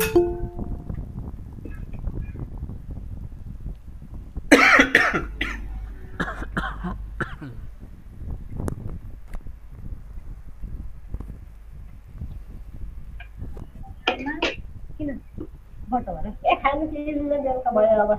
किन बटो भरे ए खानु चिज बेलुका भयो अब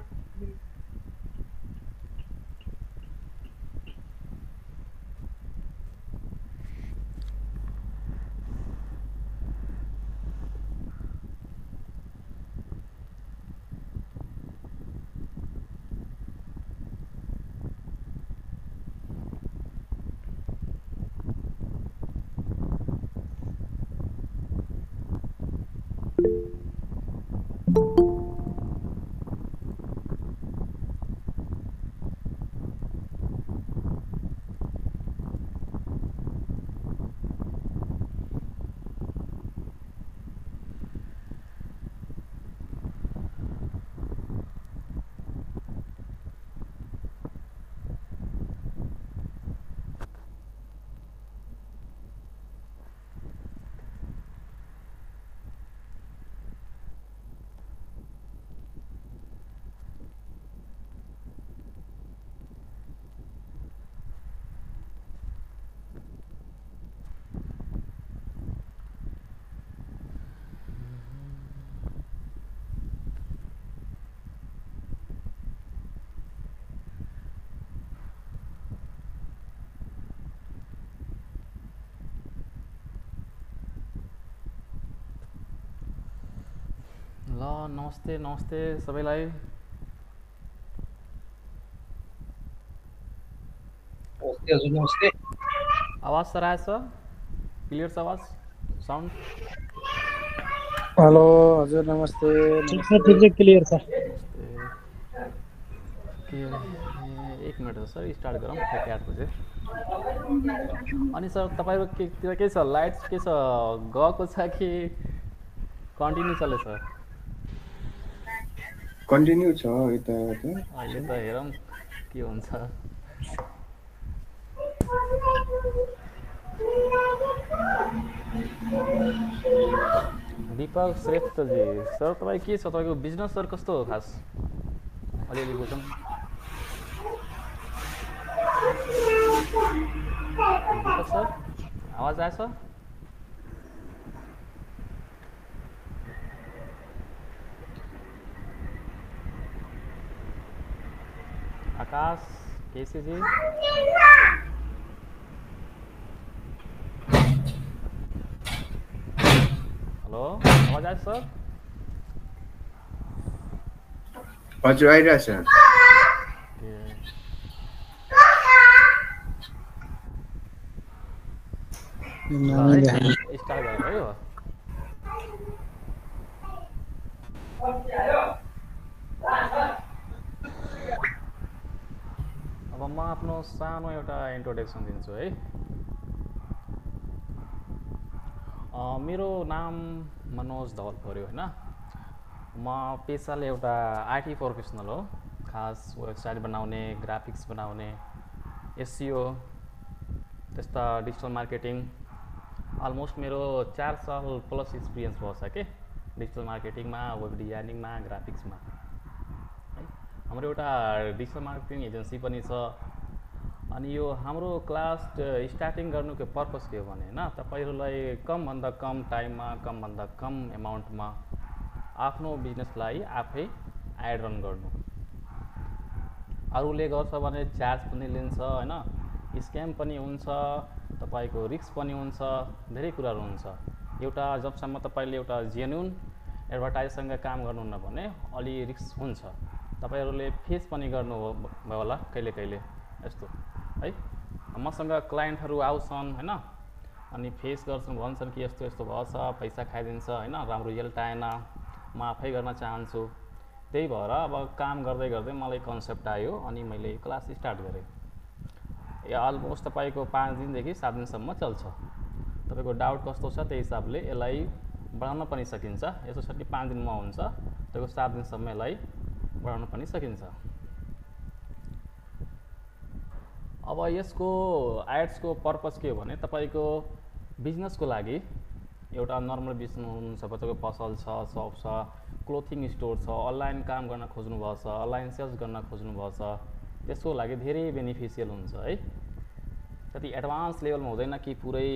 ल नमस्ते नमस्ते सबैलाई। नमस्ते हजुर, नमस्ते। आवाज सर आएछ? क्लियर छ आवाज, साउन्ड? हेलो हजुर, नमस्ते। ठीक छ, क्लियर छ। नमस्ते। के एक मिनट सर, स्टार्ट गरौँ ठ्याक्कै 8 बजे। अनि सर तपाईँहरूतिर के छ, लाइट्स के छ, गएको छ कि कन्टिन्यू चलेछ? कन्टिन्यू छ यता अहिले त हेरौँ के हुन्छ। दीपक श्रेष्ठजी सर, तपाईँ के छ, तपाईँको बिजनेस सर कस्तो हो खास? अलिअलि बुझौँ। दीपक सर आवाज आएछ? आकाश केसीजी हेलो, आवाज आएछ सर? हजुर आइरहेछ। स्टार्ट गरेर है हो। अब म आफ्नो सानो एउटा इन्ट्रोडक्सन दिन्छु है। मेरो नाम मनोज धवल पर्यो होइन। म पेसाले एउटा आइटी प्रोफेसनल हो। खास वेबसाइट बनाउने, ग्राफिक्स बनाउने, एसइओ, त्यस्ता डिजिटल मार्केटिङ अलमोस्ट मेरो 4 साल प्लस एक्सपिरियन्स भएको छ कि डिजिटल मार्केटिङमा, वेब डिजाइनिङमा, ग्राफिक्समा है। हाम्रो एउटा डिजिटल मार्केटिङ एजेन्सी पनि छ। अनि यो हाम्रो क्लास स्टार्टिङ गर्नुको पर्पस के हो भने होइन, तपाईँहरूलाई कमभन्दा कम टाइममा, कमभन्दा कम एमाउन्टमा आफ्नो बिजनेसलाई आफै एड रन गर्नु। अरूले गर्छ भने चार्ज पनि लिन्छ होइन, स्क्याम पनि हुन्छ, तपाईँको रिस्क पनि हुन्छ, धेरै कुराहरू हुन्छ। एउटा जबसम्म तपाईँले एउटा जेन्युन एडभर्टाइजसँग काम गर्नुहुन्न भने अलि रिस्क हुन्छ। तपाईँहरूले फेस पनि गर्नु भयो होला कहिले कहिले यस्तो है। मसँग क्लाइन्टहरू आउँछन् होइन, अनि फेस गर्छन्, भन्छन् कि यस्तो यस्तो भएछ, पैसा खाइदिन्छ होइन, राम्रो रिजल्ट आएन, म आफै गर्न चाहन्छु। त्यही भएर अब काम गर्दै गर्दै मलाई कन्सेप्ट आयो अनि मैले क्लास स्टार्ट गरेँ। यो अलमोस्ट तपाईँको 5 दिनदेखि 7 दिनसम्म चल्छ। तपाईँको डाउट कस्तो छ त्यही हिसाबले यसलाई बढाउन पनि सकिन्छ। यसो छ कि 5 दिनमा हुन्छ, तपाईँको 7 दिनसम्म यसलाई बढाउन पनि सकिन्छ। अब यसको एड्सको पर्पस के हो भने, तपाईँको बिजनेसको लागि एउटा नर्मल बिजनेस हुनुहुन्छ, बच्चाको पसल छ, सप छ, क्लोथिङ स्टोर छ, अनलाइन काम गर्न खोज्नुभएको छ, अनलाइन सेल्स गर्न खोज्नुभएको छ, त्यसको लागि धेरै बेनिफिसियल हुन्छ है। त्यति एडभान्स लेभलमा हुँदैन कि पुरै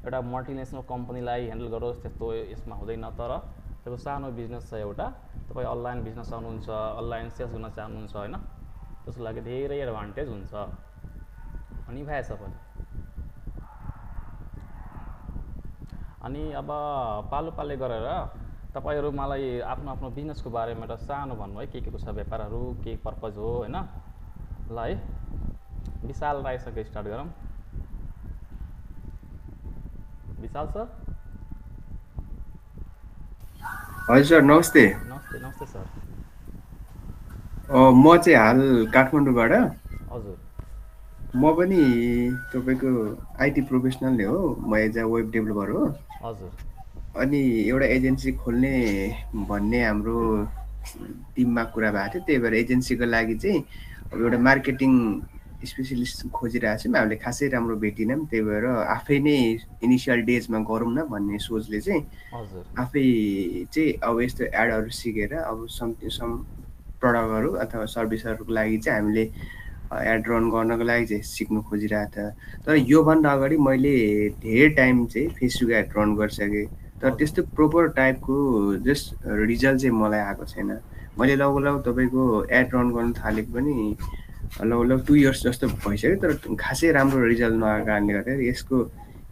एउटा मल्टिनेसनल कम्पनीलाई ह्यान्डल गरोस्, त्यस्तो यसमा हुँदैन। तर त्यो सानो बिजनेस छ एउटा, तपाईँ अनलाइन बिजनेस चाहनुहुन्छ, अनलाइन सेल्स गर्न चाहनुहुन्छ होइन, त्यसको लागि धेरै एडभान्टेज हुन्छ अनि भएछ पनि। अनि अब पालो गरेर तपाईँहरू मलाई आफ्नो आफ्नो बिजनेसको बारेमा एउटा सानो भन्नु है, के को छ व्यापारहरू, के पर्पज हो होइन। ल है, विशाल राईसँग स्टार्ट गरौँ। विशाल सर। हजुर सर, नमस्ते। नमस्ते नमस्ते सर। म चाहिँ हाल काठमाडौँबाट। हजुर। म पनि तपाईँको आइटी प्रोफेसनल नै हो, म एज अ वेब डेभलपर हो। हजुर। अनि एउटा एजेन्सी खोल्ने भन्ने हाम्रो टिममा कुरा भएको थियो, त्यही भएर एजेन्सीको लागि चाहिँ अब एउटा मार्केटिङ स्पेसलिस्ट खोजिरहेको छौँ। हामीले खासै राम्रो भेटिनौँ, त्यही भएर आफै नै इनिसियल डेजमा गरौँ न भन्ने सोचले चाहिँ आफै चाहिँ अब यस्तो एडहरू सिकेर अब सम प्रडक्टहरू अथवा सर्भिसहरूको लागि चाहिँ हामीले एड रन गर्नको लागि चाहिँ सिक्नु खोजिरहेको थियो। तर योभन्दा अगाडि मैले धेरै टाइम चाहिँ फेसबुक एड रन गरिसकेँ, तर त्यस्तो प्रोपर टाइपको जस्ट रिजल्ट चाहिँ मलाई आएको छैन। मैले लगभग तपाईँको एड रन गर्न थालेको पनि लगभग 2 इयर्स जस्तो भइसक्यो, तर खासै राम्रो रिजल्ट नआएको कारणले गर्दाखेरि यसको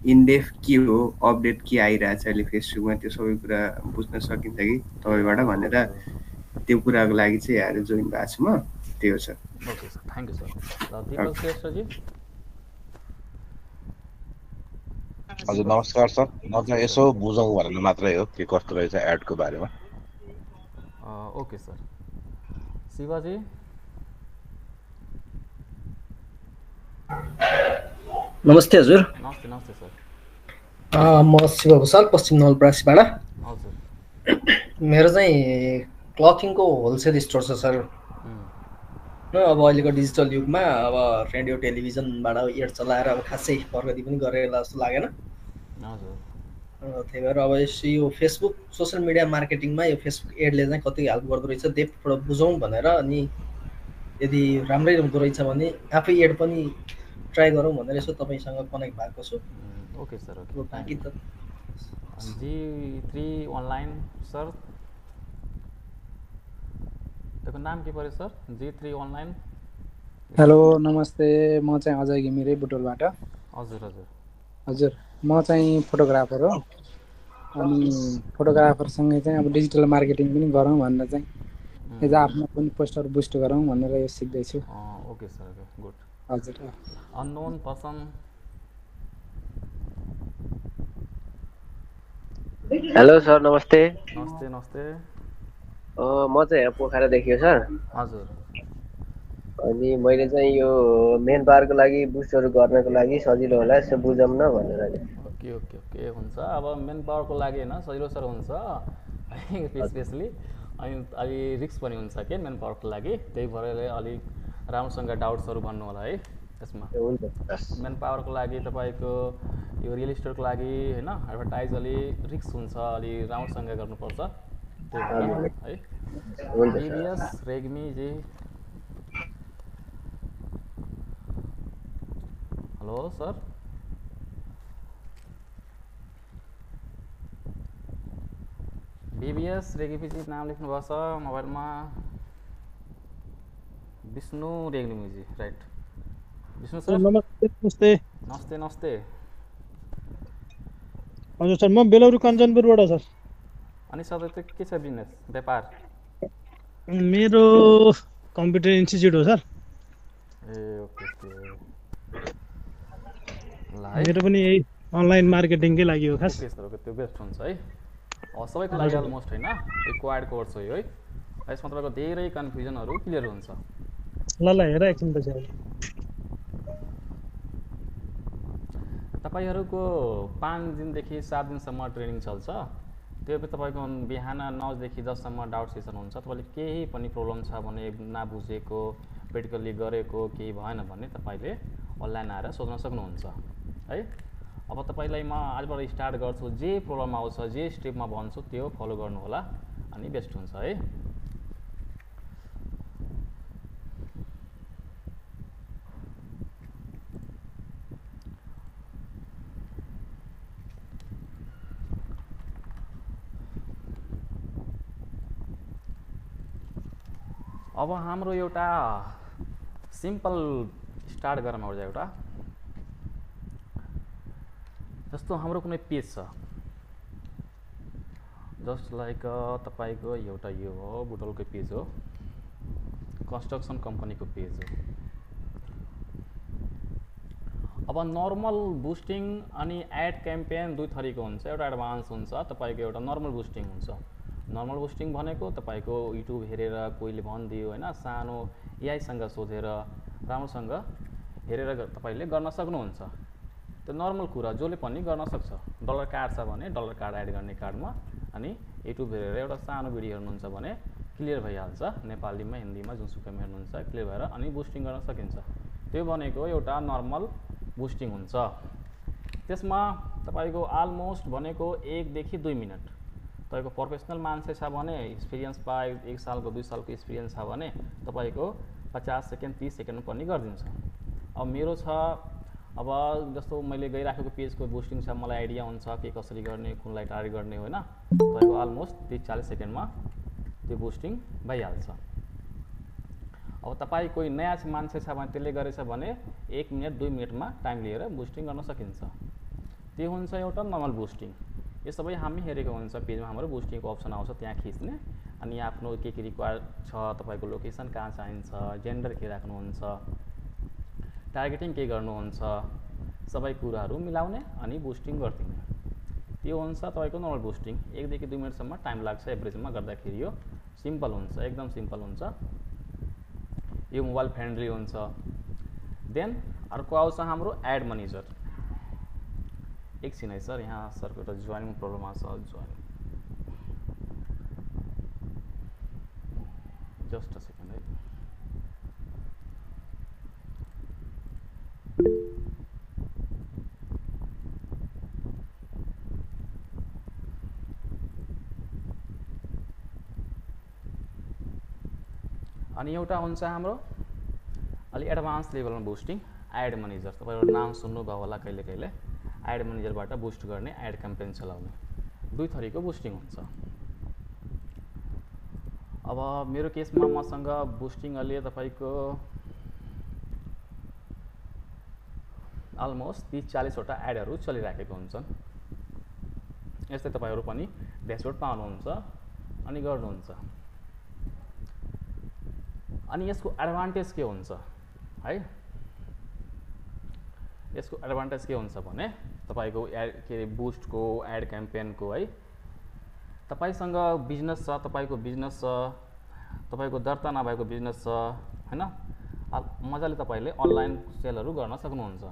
इनडेप्थ के हो, अपडेट के आइरहेछ अहिले फेसबुकमा, त्यो सबै कुरा बुझ्न सकिन्छ कि तपाईँबाट भनेर त्यो कुराको लागि चाहिँ आएर जोइन भएको छु म। त्यो छ। Okay sir, thank you sir. Deepak श्रेष्ठजी। हजुर नमस्कार सर। म चाहिँ यसो बुझौँ भनेर मात्रै हो के कस्तो रहेछ एडको बारेमा। Okay sir. शिवाजी। नमस्ते हजुर। नमस्ते नमस्ते सर। म शिव भूषाल, पश्चिम नवलपरासीबाट। हजुर। मेरो चाहिँ क्लथिङको होलसेल स्टोर छ सर। अब अहिलेको डिजिटल युगमा अब रेडियो टेलिभिजनबाट एड चलाएर अब खासै प्रगति पनि गरेर जस्तो लागेन। त्यही भएर अब यो फेसबुक सोसियल मिडिया मार्केटिङमा यो फेसबुक एडले चाहिँ कति हेल्प गर्दो रहेछ डेप्थबाट बुझौँ भनेर, अनि यदि राम्रै हुँदो रहेछ भने आफै एड पनि ट्राई गरौँ भनेर यसो तपाईँसँग कनेक्ट भएको छु। Okay sir. ओके, बाँकी त G3 अनलाइन सर, त्यसको नाम के पर्यो सर? G3 online. हेलो नमस्ते, म चाहिँ अजय घिमिरे बुटोलबाट। हजुर हजुर। हजुर, म चाहिँ फोटोग्राफर हो, अनि फोटोग्राफरसँगै चाहिँ अब डिजिटल मार्केटिङ पनि गरौँ भनेर चाहिँ एज आफ्नो पनि पोस्टर बुस्ट गरौँ भनेर यो सिक्दैछु। Okay sir, okay good. हजुर। Unknown person. हेलो सर, नमस्ते। नमस्ते नमस्ते। म चाहिँ यहाँ पोखरादेखि हो सर। हजुर। अनि मैले चाहिँ यो मेन पावरको लागि बुस्टहरू गर्नको लागि सजिलो होला यसो बुझौँ न भनेर। ओके ओके ओके, हुन्छ। अब मेन पावरको लागि होइन सजिलो सर हुन्छ स्पेसली, अनि अलि रिस्क पनि हुन्छ कि मेन पावरको लागि, त्यही भएर अलिक राम्रोसँग डाउट्सहरू भन्नु होला है यसमा। मेन पावरको लागि तपाईँको यो रियल इस्टेटको लागि होइन एडभर्टाइज अलि रिस्क हुन्छ, अलि राम्रोसँग गर्नुपर्छ त्यही भएर है। TVS Regmi ji. Hello sir. BBS रेग्मीजी नाम लेख्नुभएको छ मोबाइलमा। विष्णु रेग्मीजी, राइट। विष्णु सर। नमस्ते नमस्ते। नमस्ते नमस्ते। हजुर सर, म बेलौरी कञ्चनपुरबाट सर। अनि सर त्यो के छ बिजनेस व्यापार? मेरो कम्प्युटर इन्स्टिच्युट हो सर। ए ओके ओके। मेरो पनि यही अनलाइन मार्केटिङकै लागि हो खास। ओके सर, ओके, त्यो बेस्ट हुन्छ है सबैको लागि अलमोस्ट होइन, रिक्वायर्ड कोर्स हो यो है। यसमा तपाईँको धेरै कन्फ्युजनहरू क्लियर हुन्छ। ल हेर एकछिन पछि तपाईँहरूको 5 दिनदेखि 7 दिनसम्म ट्रेनिङ चल्छ। त्यो तपाईँको बिहान 9 देखि 10 सम्म डाउट सेसन हुन्छ। तपाईँले केही पनि प्रब्लम छ भने, नबुझेको, प्र्याक्टिकली गरेको केही भएन भने तपाईँले अनलाइन आएर सोध्न सक्नुहुन्छ है। अब तपाईलाई म आजबाट स्टार्ट गर्छु, जे प्रब्लम आउँछ, जे स्टेपमा भन्छु त्यो फलो गर्नु होला अनि बेस्ट हुन्छ है। अब हाम्रो एउटा सिम्पल स्टार्ट गरौँ। एउटा जस्तो हाम्रो कुनै पेज छ, जस्ट लाइक तपाईको एउटा यो हो बुटलको पेज हो, कन्स्ट्रक्सन कम्पनीको पेज हो। अब नर्मल बुस्टिङ अनि एड क्याम्पेन दुई थरीको हुन्छ। एउटा एडभान्स हुन्छ, तपाईको एउटा नर्मल बुस्टिङ हुन्छ। नर्मल बुस्टिङ भनेको तपाईको युट्युब हेरेर कोहीले भनिदियो हैन, सानो एआई सँग सोधेर राम्रोसँग हेरेर तपाईले गर्न सक्नुहुन्छ। त्यो नर्मल कुरा जसले पनि गर्न सक्छ। डलर कार्ड छ भने डलर कार्ड एड गर्ने कार्डमा, अनि युट्युब हेरेर एउटा सानो भिडियो हेर्नुहुन्छ भने क्लियर भइहाल्छ, नेपालीमा हिन्दीमा जुनसुकैमा हेर्नुहुन्छ क्लियर भएर अनि बुस्टिङ गर्न सकिन्छ। त्यो भनेको एउटा नर्मल बुस्टिङ हुन्छ। त्यसमा तपाईको अलमोस्ट भनेको 1 देखि 2 मिनेट। तपाईको प्रोफेसनल मान्छे छ भने एक्सपिरियन्स पाए 1 सालको 2 सालको एक्सपिरियन्स छ भने तपाईको 50 सेकेन्ड 30 सेकेन्ड पनि गरिदिन्छ। अब मेरो छ, अब जस्तो मैले गइराखेको पेजको बुस्टिङ छ, मलाई आइडिया हुन्छ के कसरी गर्ने, कुनलाई टार्गेट गर्ने होइन, तपाईको अलमोस्ट 30-40 सेकेन्डमा त्यो बुस्टिङ भइहाल्छ। अब तपाईँ कोही नयाँ मान्छे छ भने त्यसले गरेछ भने 1 मिनट 2 मिनटमा टाइम लिएर बुस्टिङ गर्न सकिन्छ। त्यो हुन्छ एउटा नर्मल बुस्टिङ। यो सबै हामी हेरेको हुन्छ पेजमा, हाम्रो बुस्टिङको अप्सन आउँछ, त्यहाँ खिच्ने अनि आफ्नो के रिक्वायर्ड छ, तपाईको लोकेसन कहाँ चाहिन्छ, जेन्डर के राख्नुहुन्छ, टार्गेटिङ के गर्नुहुन्छ, सबै कुराहरू मिलाउने अनि बुस्टिङ गरिदिने। त्यो हुन्छ तपाईको नर्मल बुस्टिङ। 1 देखि 2 मिनटसम्म टाइम लाग्छ एभरेजमा गर्दाखेरि। यो सिम्पल हुन्छ, एकदम सिम्पल हुन्छ, यो मोबाइल फ्रेन्डली हुन्छ। देन अर्को आउँछ हाम्रो एड मैनेजर। एकछिन है सर, यहाँ सरको एउटा जोइनिङ प्रब्लम आछ। जोइन जस्ट अ सेकेन्ड है। अनि एउटा हुन्छ हाम्रो अलि एडभान्स लेभलमा बुस्टिङ एड मैनेजर। तपाईहरु नाम सुन्नुभयो होला कहिले कहिले। एड मैनेजरबाट बुस्ट गर्ने, एड क्याम्पेन चलाउने, दुई थरीको बुस्टिङ हुन्छ। अब मेरो केसमा मसँग बुस्टिङ अलि तपाईको अलमोस्ट 30-40 वटा एडहरु चलिराखेको हुन्छन्। यस्तै तपाईहरु पनि ड्याशबोर्ड पाउनुहुन्छ अनि गर्नुहुन्छ। अनि यसको एडभान्टेज के हुन्छ है? यसको एडभान्टेज के हुन्छ भने तपाईको के बुस्टको एड क्याम्पेनको है, तपाईसँग बिजनेस छ, तपाईको बिजनेस छ, तपाईको दर्ता नभएको बिजनेस छ हैन, मजाले तपाईले अनलाइन सेलहरु गर्न सक्नुहुन्छ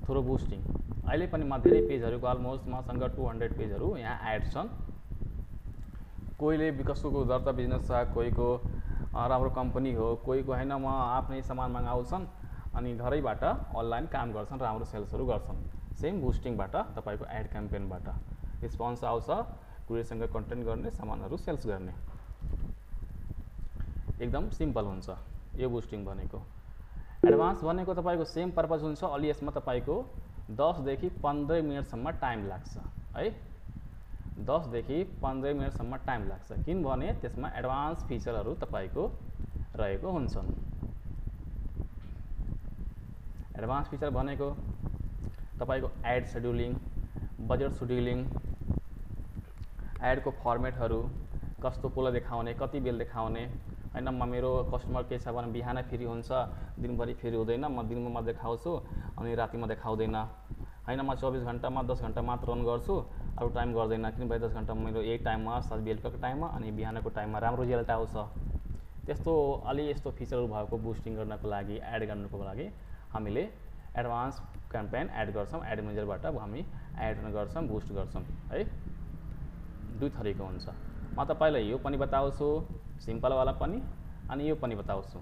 थ्रु बुस्टिङ। अहिले पनि म धेरै पेजहरुको अलमोस्ट मसँग 200 पेजहरु यहाँ एड छन्। कोहीले कसैको दर्ता बिजनेस छ, कोहीको राम्रो कम्पनी हो, कोहीको हैन म आफ्नै सामान मगाउँछन् अनि घरैबाट अनलाइन काम गर्छन्, राम्रो सेल्सहरु गर्छन्। सेम बुस्टिङबाट तपाईको एड क्याम्पेनबाट रिस्पोन्स आउँछ, कुरियरसँग कन्टेन्ट गर्ने, सामानहरु सेल्स गर्ने। एकदम सिम्पल हुन्छ यो बुस्टिङ भनेको। एडभान्स भनेको तपाईको सेम पर्पज हुन्छ, अलि यसमा तपाईको 10 देखि 15 मिनेटसम्म टाइम लाग्छ है। 10 देखि 15 मिनेटसम्म टाइम लाग्छ, किनभने त्यसमा एडभान्स फिचरहरु तपाईको रहेको हुन्छन्। एडभान्स फिचर भनेको तपाईको एड शेड्युलिङ, बजेट शेड्युलिङ, एडको फर्मेटहरु, कस्तो पोल देखाउने, कति बेल देखाउने हैन। म मेरो कस्टमर के छ भने बिहान फ्री हुन्छ, दिनभरि फ्री हुँदैन, म दिनमा म देखाउँछु अनि रातिमा देखाउँदैन हैन। म 24 घण्टामा 10 घण्टा मात्र रन गर्छु, अरु टाइम गर्दैन, किनभने 10 घण्टा मेरो यही टाइममा साथ बेलुकाको टाइममा अनि बिहानको टाइममा राम्रो रिजल्ट आउँछ। त्यस्तो अलि यस्तो फिचरहरु भएको बुस्टिङ गर्नको लागि, एड गर्नको लागि हामीले एडभान्स क्याम्पेन एड गर्छौं। एड मैनेजरबाट हामी एड गर्छौं, बुस्ट गर्छौं है। दुई थरीको हुन्छ। म तपाईलाई यो पनि बताउँछु, सिम्पल वाला पनि, अनि यो पनि बताउँछु।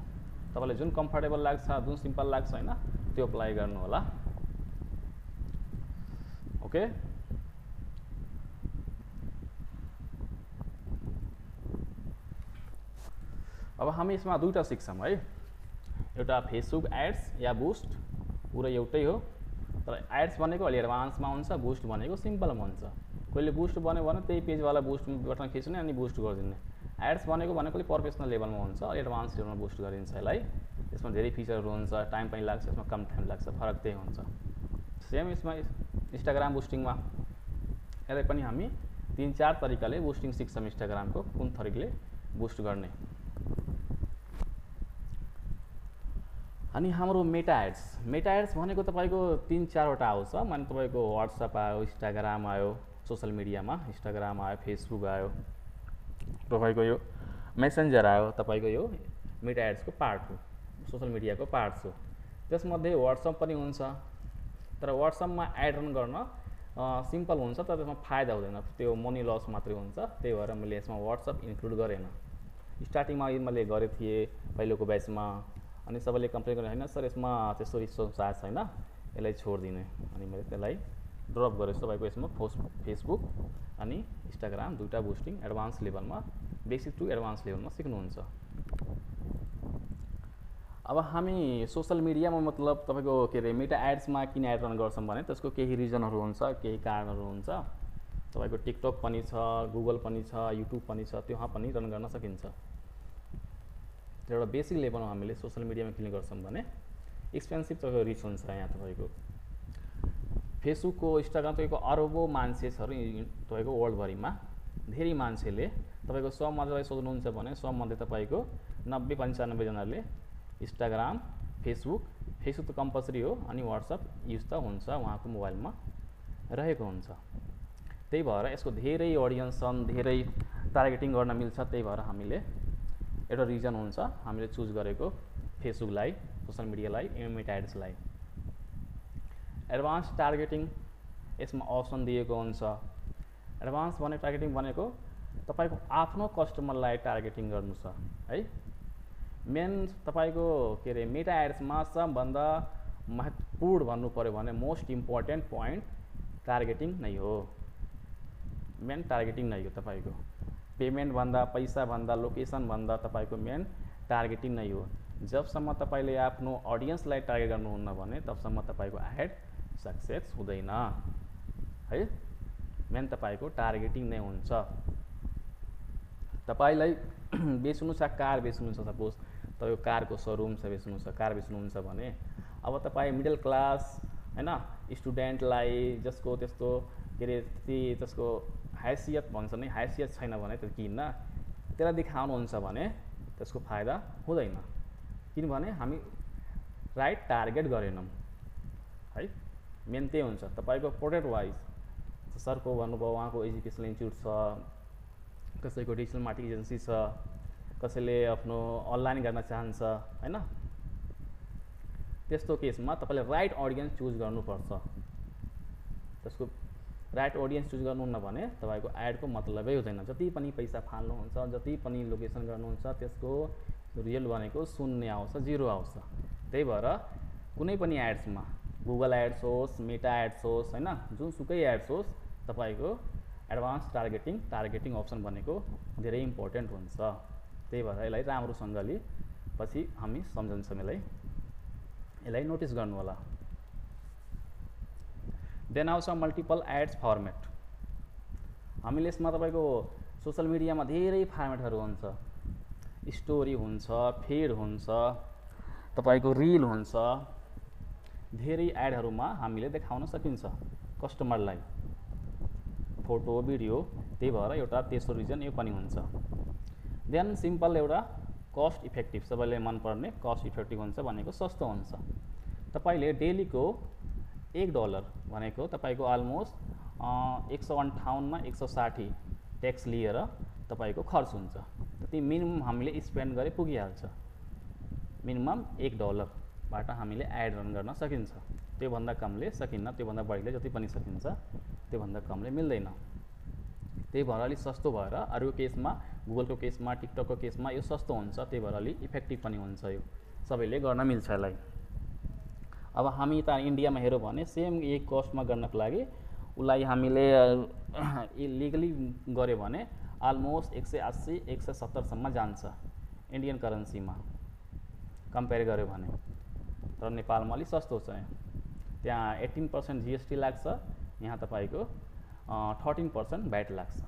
तपाईलाई जुन कम्फर्टेबल लाग्छ, जुन सिम्पल लाग्छ हैन, त्यो अप्लाई गर्नु होला। ओके। अब हामी यसमा दुईटा सिक्छौँ है, एउटा फेसबुक एड्स या बुस्ट, पुरै एउटै हो, तर एड्स भनेको अलि एडभान्समा हुन्छ, बुस्ट भनेको सिम्पलमा हुन्छ। कोहीले बुस्ट बन्यो भने त्यही पेजवाला बुस्ट बटन खिच्ने अनि बुस्ट गरिदिने। एड्स भनेको अलिक प्रोफेसनल लेभलमा हुन्छ, अलि एडभान्स लेभलमा बुस्ट गरिन्छ यसलाई। यसमा धेरै फिचरहरू हुन्छ, टाइम पनि लाग्छ, यसमा कम टाइम लाग्छ, फरक त्यही हुन्छ। सेम यसमा इन्स्टाग्राम बुस्टिङमा यसलाई पनि हामी 3-4 तरिकाले बुस्टिङ सिक्छौँ। इन्स्टाग्रामको कुन तरिकाले बुस्ट गर्ने। अनि हाम्रो मेटा एड्स भनेको तपाईँको 3-4 वटा आउँछ। माने तपाईँको व्हाट्सएप आयो, इन्स्टाग्राम आयो, सोसल मिडियामा इन्स्टाग्राम आयो, फेसबुक आयो, तपाईँको यो मेसेन्जर आयो, तपाईँको यो मेटा एड्सको पार्ट हो, सोसल मिडियाको पार्ट्स हो। त्यसमध्ये व्हाट्सएप पनि हुन्छ, तर व्हाट्सएपमा एड रन गर्न सिम्पल हुन्छ, तर त्यसमा फाइदा हुँदैन, त्यो मनी लस मात्रै हुन्छ। त्यही भएर मैले यसमा व्हाट्सएप इन्क्लुड गरेन। स्टार्टिङमा मैले गरेको थिएँ पहिलोको ब्याचमा, अनि सबैले कम्प्लेन गरेँ होइन सर यसमा त्यस्तो रिसोर्स आएको छैन, यसलाई छोडिदिने। अनि मैले त्यसलाई ड्रप गरेँ। तपाईँको यसमा फेसबुक अनि इन्स्टाग्राम दुईवटा बुस्टिङ एडभान्स लेभलमा, बेसिक टु एडभान्स लेभलमा सिक्नुहुन्छ। अब हामी सोसल मिडियामा मतलब तपाईँको के अरे मेटा एड्समा किन एड रन गर्छौँ भने त्यसको केही रिजनहरू हुन्छ, केही कारणहरू हुन्छ। तपाईँको टिकटक पनि छ, गुगल पनि छ, युट्युब पनि छ, त्यहाँ पनि रन गर्न सकिन्छ। एउटा बेसिक लेभलमा हामीले सोसल मिडियामा किन गर्छौँ भने एक्सपेन्सिभ तपाईँको रिच हुन्छ। यहाँ तपाईँको फेसबुकको, इन्स्टाग्राम तपाईँको अरबौँ मान्छे छ तपाईँको वर्ल्डभरिमा। धेरै मान्छेले तपाईँको 100 मध्येलाई सोध्नुहुन्छ भने 100 मध्ये तपाईँको 90-95 जनाले इन्स्टाग्राम, फेसबुक त कम्पलसरी हो, अनि व्हाट्सएप युज त हुन्छ, उहाँको मोबाइलमा रहेको हुन्छ। त्यही भएर यसको धेरै अडियन्स छन्, धेरै टार्गेटिङ गर्न मिल्छ। त्यही भएर हामीले एउटा रिजन हुन्छ हामीले चुज गरेको फेसबुकलाई, सोसल मिडियालाई, मेटा एड्सलाई। एडभान्स टार्गेटिङ यसमा अप्सन दिएको हुन्छ। एडभान्स भने टार्गेटिङ भनेको तपाईँको आफ्नो कस्टमरलाई टार्गेटिङ गर्नु छ है। मेन तपाईँको के अरे मेटा एड्समा सबभन्दा महत्त्वपूर्ण भन्नु पऱ्यो भने मोस्ट इम्पोर्टेन्ट पोइन्ट टार्गेटिङ नै हो। मेन टार्गेटिङ नै हो। तपाईँको पेमेन्ट भन्दा, पैसा भन्दा, लोकेसन भन्दा तपाईँको मेन टार्गेटिङ नै हो। जबसम्म तपाईँले आफ्नो अडियन्सलाई टार्गेट गर्नुहुन्न भने तबसम्म तपाईँको एड सक्सेस हुँदैन है। मेन तपाईँको टार्गेटिङ नै हुन्छ। तपाईँलाई बेच्नु छ, कार बेच्नु छ, सपोज तपाईँको कारको सोरुम छ, बेच्नु छ, कार बेच्नुहुन्छ भने अब तपाईँ मिडल क्लास होइन स्टुडेन्टलाई जसको त्यस्तो के अरे त्यसको हैसियत भन्छ नि, हैसियत छैन भने त्यो किन्न त्यसलाई देखाउनुहुन्छ भने त्यसको फाइदा हुँदैन। किनभने हामी राइट टार्गेट गरेनौँ है। मेन त्यही हुन्छ। तपाईँको प्रोडक्ट वाइज सरको भन्नुभयो उहाँको एजुकेसनल इन्स्टिट्युट छ, कसैको डिजिटल मार्केटिङ एजेन्सी छ, कसैले आफ्नो अनलाइन गर्न चाहन्छ होइन। त्यस्तो केसमा तपाईँले राइट अडियन्स चुज गर्नुपर्छ। त्यसको राइट अडियन्स चुज गर्नुहुन्न भने तपाईँको एडको मतलबै हुँदैन। जति पनि पैसा फाल्नुहुन्छ, जति पनि लोकेसन गर्नुहुन्छ, त्यसको रियल भनेको शून्य आउँछ, 0 आउँछ। त्यही भएर कुनै पनि एड्समा गुगल एड्स होस्, मेटा एड्स होस् होइन, जुनसुकै एड्स होस्, तपाईँको एडभान्स टार्गेटिङ अप्सन भनेको धेरै इम्पोर्टेन्ट हुन्छ। त्यही भएर यसलाई राम्रोसँगले पछि हामी सम्झन्छौँ। यसलाई नोटिस गर्नु होला। देन आउँछ मल्टिपल एड्स फर्मेट। हामीले यसमा तपाईँको सोसल मिडियामा धेरै फर्मेटहरू हुन्छ। स्टोरी हुन्छ, फिड हुन्छ, तपाईँको रिल हुन्छ। धेरै एडहरूमा हामीले देखाउन सकिन्छ कस्टमरलाई फोटो, भिडियो। त्यही भएर एउटा तेस्रो रिजन यो पनि हुन्छ। देन सिम्पल एउटा कस्ट इफेक्टिभ, सबैले मनपर्ने कस्ट इफेक्टिभ हुन्छ भनेको सस्तो हुन्छ। तपाईँले डेलीको $1 भनेको तपाईँको अलमोस्ट 158 मा 160 ट्याक्स लिएर तपाईँको खर्च हुन्छ। त्यति मिनिमम हामीले स्पेन्ड गरे पुगिहाल्छ। मिनिमम $1 बाट हामीले एड रन गर्न सकिन्छ। त्योभन्दा कमले सकिन्न, त्योभन्दा बढीले जति पनि सकिन्छ, त्योभन्दा कमले मिल्दैन। त्यही भएर अलिक सस्तो भएर अरू केसमा, गुगलको केसमा, टिकटकको केसमा यो सस्तो हुन्छ। त्यही भएर अलिक इफेक्टिभ पनि हुन्छ। यो सबैले गर्न मिल्छ यसलाई। अब हामी त इन्डियामा हेऱ्यौँ भने सेम यही कस्टमा गर्नको लागि उसलाई हामीले इलिगली गऱ्यो भने अलमोस्ट 180 170सम्म जान्छ इन्डियन करेन्सीमा कम्पेयर गर्यो भने। तर नेपालमा अलिक सस्तो छ, त्यहाँ 18% GST लाग्छ, यहाँ तपाईँको 13% भ्याट लाग्छ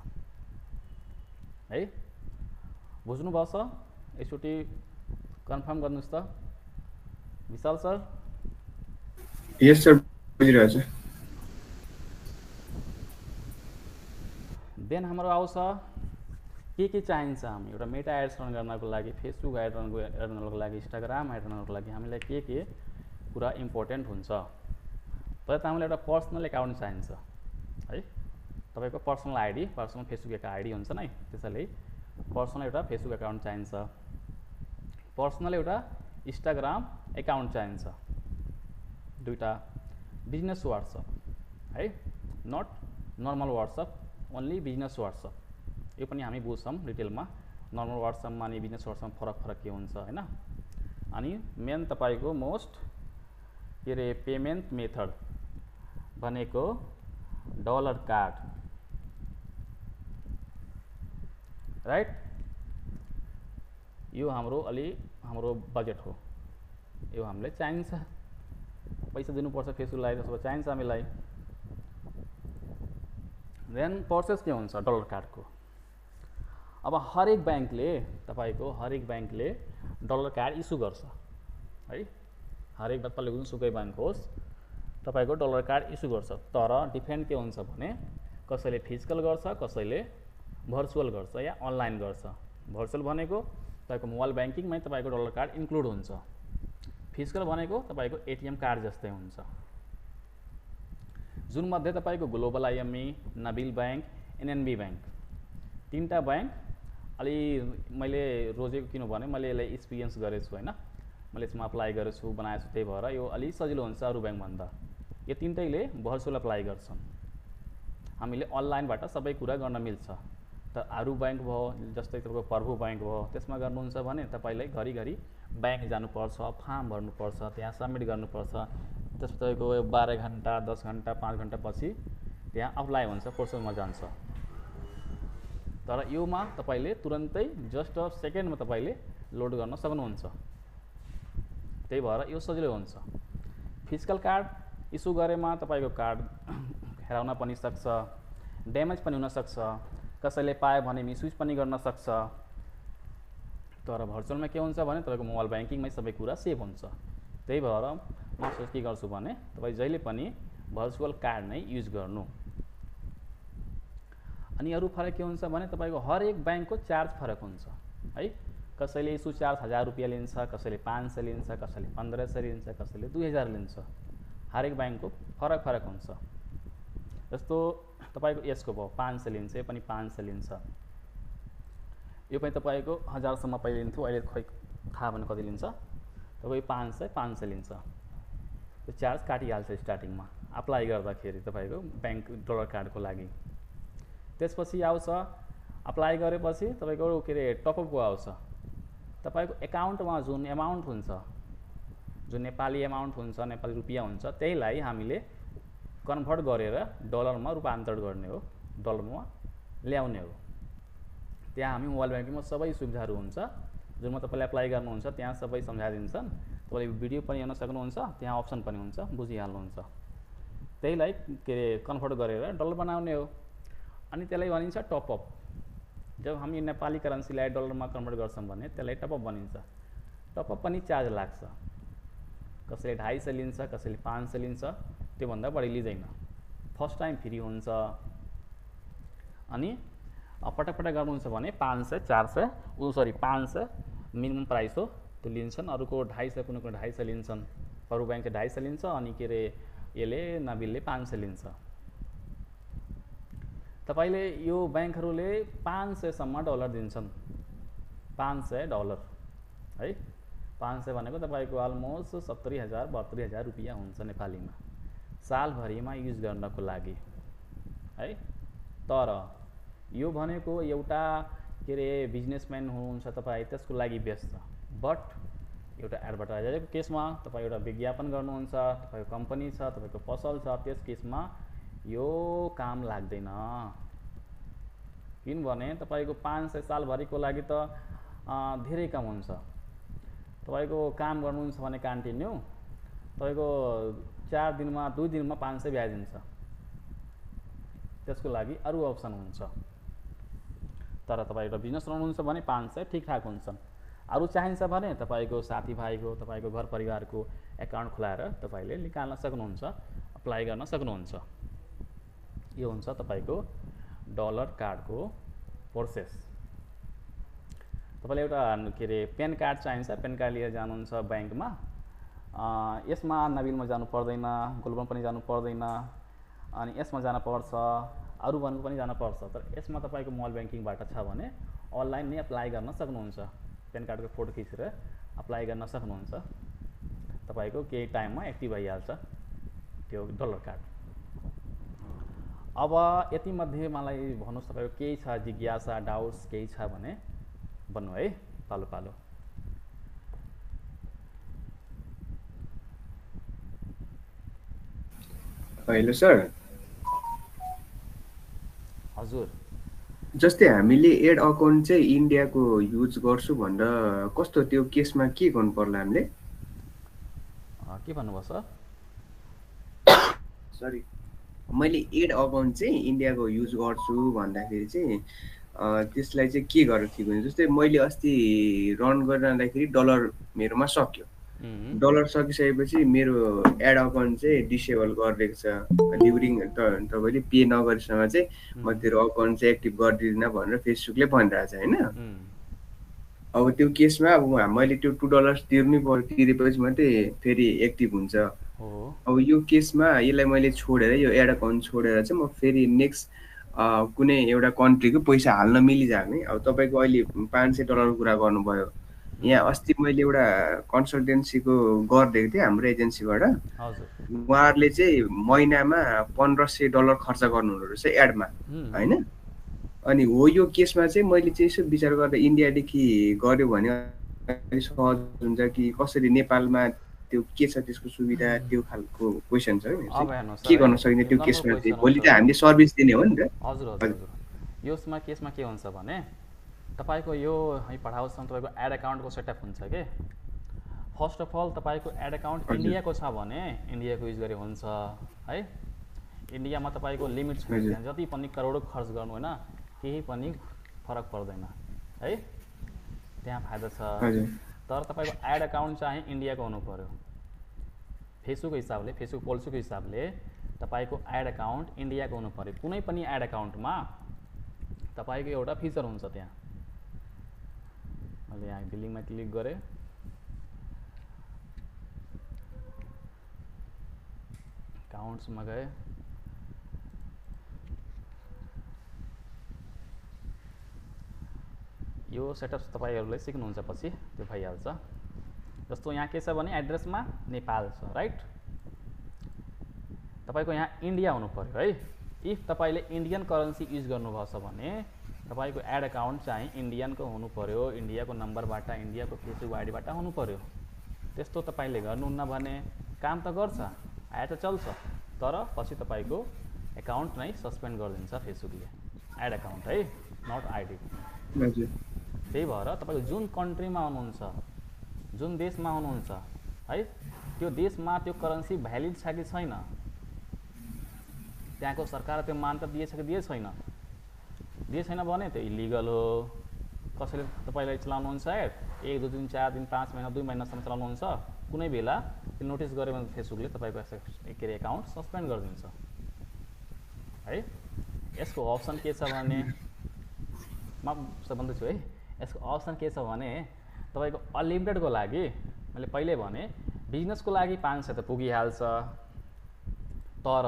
है। बुझ्नुभएको छ? एकचोटि कन्फर्म गर्नुहोस् त विशाल सर। यस सर, बुझिरहेको छु। देन हाम्रो आउँछ के चाहिन्छ हामी एउटा मेटा एड्स रन गर्नको लागि, फेसबुक एड रन गर्नको लागि, इन्स्टाग्राम एड रनको लागि हामीलाई के कुरा इम्पोर्टेन्ट हुन्छ। पहिला त हामीलाई एउटा पर्सनल एकाउन्ट चाहिन्छ है। तपाईँको personal ID, personal Facebook ID हुन्छ नि, त्यसैले पर्सनल एउटा फेसबुक एकाउन्ट चाहिन्छ, पर्सनल एउटा इन्स्टाग्राम एकाउन्ट चाहिन्छ, दुईवटा बिजनेस वाट्सएप है, not normal WhatsApp, only business WhatsApp. यो पनि हामी बुझ्छौँ डिटेलमा, नर्मल वाट्सएपमा अनि बिजनेस वाट्सएपमा फरक के हुन्छ होइन। अनि मेन तपाईँको मोस्ट के अरे पेमेन्ट मेथड भनेको डलर कार्ड राइट। यो हाम्रो बजेट हो, यो हामीलाई चाहिन्छ, पैसा दिनुपर्छ फेसबुकलाई, त्यसो चाहिन्छ हामीलाई। देन प्रोसेस के हुन्छ डलर कार्डको। अब हरेक ब्याङ्कले डलर कार्ड इस्यु गर्छ है, हरेक तपाईँले जुनसुकै ब्याङ्क होस् तपाईँको डलर कार्ड इस्यु गर्छ। तर डिफरेन्ट के हुन्छ भने कसैले फिजिकल गर्छ, कसैले भर्चुअल गर्छ या अनलाइन गर्छ। भर्चुअल भनेको तपाईँको मोबाइल ब्याङ्किङमै तपाईँको डलर कार्ड इन्क्लुड हुन्छ, फिजिकल भनेको तपाईँको ATM कार्ड जस्तै हुन्छ। जुन मध्ये तपाईँको global IME, Nabil bank, NNB bank, तीनटा ब्याङ्क अलि मैले रोजेको किनभने मैले यसलाई एक्सपिरियन्स गरेको छु होइन, मैले यसमा अप्लाई गरेको छु, बनाएको छु, त्यही भएर यो अलि सजिलो हुन्छ अरू ब्याङ्कभन्दा। यो तीनटैले भर्चुअल अप्लाई गर्छन्, हामीले अनलाइनबाट सबै कुरा गर्न मिल्छ। त अरू ब्याङ्क भयो जस्तै तपाईँको प्रभु ब्याङ्क भयो, त्यसमा गर्नुहुन्छ भने तपाईँलाई घरिघरि ब्याङ्क जानुपर्छ, फर्म भर्नुपर्छ, त्यहाँ सबमिट गर्नुपर्छ, त्यसपछि तपाईँको 12 घन्टा 10 घन्टा 5 घन्टा पछि त्यहाँ अप्लाई हुन्छ, प्रोसेसमा जान्छ। तर योमा तपाईँले तुरन्तै जस्ट अ सेकेन्डमा तपाईँले लोड गर्न सक्नुहुन्छ, त्यही भएर यो सजिलो हुन्छ। फिजिकल कार्ड इस्यु गरेमा तपाईँको कार्ड हेराउन पनि सक्छ, ड्यामेज पनि हुनसक्छ, कसैले पायो भने मिसयुज पनि गर्न सक्छ। तर भर्चुअलमा के हुन्छ भने तपाईँको मोबाइल ब्याङ्किङमै सबै कुरा सेभ हुन्छ, त्यही भएर म के गर्छु भने तपाईँ जहिले पनि भर्चुअल कार्ड नै युज गर्नु। अनि अरू फरक के हुन्छ भने तपाईँको हरेक ब्याङ्कको चार्ज फरक हुन्छ है। कसैले इस्यु चार्ज 1000 रुपियाँ लिन्छ, कसैले 500 लिन्छ, कसैले 1500 लिन्छ, कसैले 2000 लिन्छ, हरेक ब्याङ्कको फरक हुन्छ। जस्तो तपाईँको यसको भयो 500 लिन्छ, यो पनि 500 लिन्छ, यो पनि तपाईँको 1000सम्म पहिले लिन्थ्यो, अहिले खोइ थाहा भएन कति लिन्छ। तपाईँको 500 लिन्छ, त्यो चार्ज काटिहाल्छ स्टार्टिङमा अप्लाई गर्दाखेरि तपाईँको ब्याङ्क डलर कार्डको लागि। त्यसपछि आउँछ अप्लाई गरेपछि तपाईँको के अरे टपअपको आउँछ। तपाईँको एकाउन्टमा जुन एमाउन्ट हुन्छ, जुन नेपाली एमाउन्ट हुन्छ, नेपाली रुपियाँ हुन्छ, त्यहीलाई हामीले कन्भर्ट गरेर डलरमा रूपान्तरण गर्ने हो, डलरमा ल्याउने हो। त्यहाँ हामी मोबाइल ब्याङ्किङमा सबै सुविधाहरू हुन्छ, जुनमा तपाईँले अप्लाई गर्नुहुन्छ त्यहाँ सबै सम्झाइदिन्छन्। तपाईँले भिडियो पनि हेर्न सक्नुहुन्छ, त्यहाँ अप्सन पनि हुन्छ, बुझिहाल्नुहुन्छ। त्यहीलाई के अरे कन्भर्ट गरेर डलर बनाउने हो। अनि त्यसलाई भनिन्छ टपअप। जब हामी नेपाली करेन्सीलाई डलरमा कन्भर्ट गर्छौँ भने त्यसलाई टपअप भनिन्छ। टपअप पनि चार्ज लाग्छ, कसैले 250 लिन्छ, कसैले 500 लिन्छ, त्योभन्दा बढी लिँदैन। फर्स्ट टाइम फ्री हुन्छ। अनि पटक गर्नुहुन्छ भने 500 400 मिनिमम प्राइस हो, त्यो लिन्छन्। अरूको 250, कुनै 250 लिन्छन्, अरू ब्याङ्कले 250 लिन्छ, अनि के अरे यसले नबिलले 500 लिन्छ। तपाईँले यो ब्याङ्कहरूले 500सम्म डलर दिन्छन्, 500 डलर है। 500 भनेको तपाईँको अलमोस्ट 70,000 72,000 रुपियाँ हुन्छ नेपालीमा, सालभरिमा युज गर्नको लागि है। तर यो भनेको एउटा के अरे बिजनेसम्यान हुनुहुन्छ तपाईँ, त्यसको लागि बेस्ट छ। बट एउटा एडभर्टाइजरको केसमा तपाईँ एउटा विज्ञापन गर्नुहुन्छ, तपाईँको कम्पनी छ, तपाईँको पसल छ, त्यस केसमा यो काम लाग्दैन। किनभने तपाईँको 500 सालभरिको लागि त धेरै कम हुन्छ। तपाईँको काम गर्नुहुन्छ भने कन्टिन्यू तपाईँको 4 दिनमा 2 दिनमा 500 ब्याजिन्छ। त्यसको लागि अरू अप्सन हुन्छ। तर तपाईँ एउटा बिजनेस चलाउनुहुन्छ भने 500 ठिकठाक हुन्छन्। अरू चाहिन्छ भने तपाईँको साथीभाइको तपाईँको घर परिवारको एकाउन्ट खुलाएर तपाईँले निकाल्न सक्नुहुन्छ, अप्लाई गर्न सक्नुहुन्छ। यो हुन्छ तपाईँको डलर कार्डको प्रोसेस। तपाईँले एउटा के अरे पेन कार्ड चाहिन्छ, पेन कार्ड लिएर जानुहुन्छ ब्याङ्कमा। यसमा नबिलमा जानु पर्दैन, गोल्डमा पनि जानु पर्दैन, अनि यसमा जान पर्छ, अरू भन्नु पनि जान पर्छ। तर यसमा तपाईँको मोबाइल ब्याङ्किङबाट छ भने अनलाइन नै अप्लाई गर्न सक्नुहुन्छ। पेन कार्डको फोटो खिचेर अप्लाई गर्न सक्नुहुन्छ। तपाईँको केही टाइममा एक्टिभ भइहाल्छ त्यो डलर कार्ड। अब यतिमध्ये मलाई भन्नुहोस् तपाईँको केही छ जिज्ञासा, डाउट्स केही छ भने भन्नु है, पालो पालो। Hello sir. हजुर, जस्तै हामीले एड अकाउन्ट चाहिँ इन्डियाको युज गर्छु भनेर कस्तो त्यो केसमा के गर्नु पर्ला हामीले? के भन्नुभयो सर? सरी, मैले एड अकाउन्ट चाहिँ इन्डियाको युज गर्छु भन्दाखेरि चाहिँ त्यसलाई चाहिँ के गरेर ठिक हुन्छ? जस्तै मैले अस्ति रन गरिरहँदाखेरि डलर मेरोमा सक्यो। डलर सकिसकेपछि मेरो एड अकाउन्ट चाहिँ डिसेबल गरिदिएको छ। ड्युरिङ तपाईँले पे नगरेसम्म चाहिँ म तेरो अकाउन्ट चाहिँ एक्टिभ गरिदिँदैन भनेर फेसबुकले भनिरहेछ होइन। अब त्यो केसमा अब मैले त्यो $2 तिर्नै पर्यो, तिरेपछि मात्रै फेरि एक्टिभ हुन्छ। अब यो केसमा यसलाई मैले छोडेर यो एड अकाउन्ट छोडेर चाहिँ म फेरि नेक्स्ट कुनै एउटा कन्ट्रीको पैसा हाल्न मिलिजाने। अब तपाईँको अहिले $500 कुरा गर्नुभयो। यहाँ अस्ति मैले एउटा कन्सल्टेन्सीको गरिदिएको थिएँ हाम्रो एजेन्सीबाट। उहाँहरूले चाहिँ महिनामा $1500 खर्च गर्नुहुँदो रहेछ एडमा होइन। अनि हो यो केसमा चाहिँ मैले चाहिँ यसो विचार गरेर इन्डियादेखि गऱ्यो भने सहज हुन्छ कि कसरी नेपालमा त्यो के छ त्यसको सुविधा, त्यो खालको क्वेसन छ के गर्न सकिन्छ त्यो केसमा चाहिँ? भोलि त हामीले सर्भिस दिने हो नि त। हजुर हजुर हजुर। यसमा केसमा के हुन्छ भने तपाईको यो पठाउँछन् तपाईको एड अकाउन्टको सेटअप हुन्छ के। फर्स्ट अफ अल तपाईको एड अकाउन्ट इन्डियाको छ भने इन्डियाको युज गरे हुन्छ है। इन्डियामा तपाईको लिमिट छ, जति पनि करोडौं खर्च गर्नु हैन केही पनि फरक पर्दैन है, त्यहाँ फाइदा छ। तर तपाईको एड अकाउन्ट चाहिँ इन्डियाको हुनु पर्यो। फेसबुकको हिसाबले, फेसबुक पोलिसीको हिसाबले तपाईको एड अकाउन्ट इन्डियाको हुनु पर्यो। कुनै पनि एड अकाउन्टमा तपाईको एउटा फिचर हुन्छ त्यहाँ। मैले यहाँ बिलिङमा क्लिक गरे, अकाउन्ट्समा गए, यो सेटअप तपाईहरुले सिक्नुहुन्छ पछि त्यो भइहाल्छ। जस्तो यहाँ के छ भने एड्रेसमा नेपाल छ राइट। तपाईको यहाँ इन्डिया हुनु पर्यो है। इफ तपाईले इन्डियन करेन्सी युज गर्नुभछ भने तपाईको एड अकाउन्ट चाहिँ इन्डियनको हुनु पर्यो, इन्डियाको नम्बरबाट, इन्डियाको फेसबुक आइडीबाट हुनु पर्यो। त्यस्तो तपाईले गर्नुहुन्न भने काम त गर्छ, आए त चल्छ, तर पछि तपाईको अकाउन्ट नै सस्पेन्ड गरिदिन्छ फेसबुकले। एड अकाउन्ट है, नट आइडी। त्यही भएर तपाईको जुन कन्ट्रीमा हुनुहुन्छ, जुन देशमा हुनुहुन्छ है, त्यो देशमा त्यो करेन्सी भ्यालिड छ कि छैन, त्यहाँको सरकारले त्यो मान्यता दिएछ कि दिए छैन, दिए छैन भने त्यो इलिगल हो। कसैले तपाईलाई चलाउनुहुन्छ एड 1 2 3 4 दिन 5 महिना 2 महिनासम्म चलाउनुहुन्छ, कुनै बेला त्यो नोटिस गरे भने फेसबुकले तपाईको के रे अकाउन्ट सस्पेन्ड गरिदिन्छ है। यसको अप्सन के छ भने म भन्दैछु है, यसको अप्सन के छ भने तपाईको अनलिमिटेडको लागि मैले पहिले भने बिजनेसको लागि 500 त पुगिहाल्छ। तर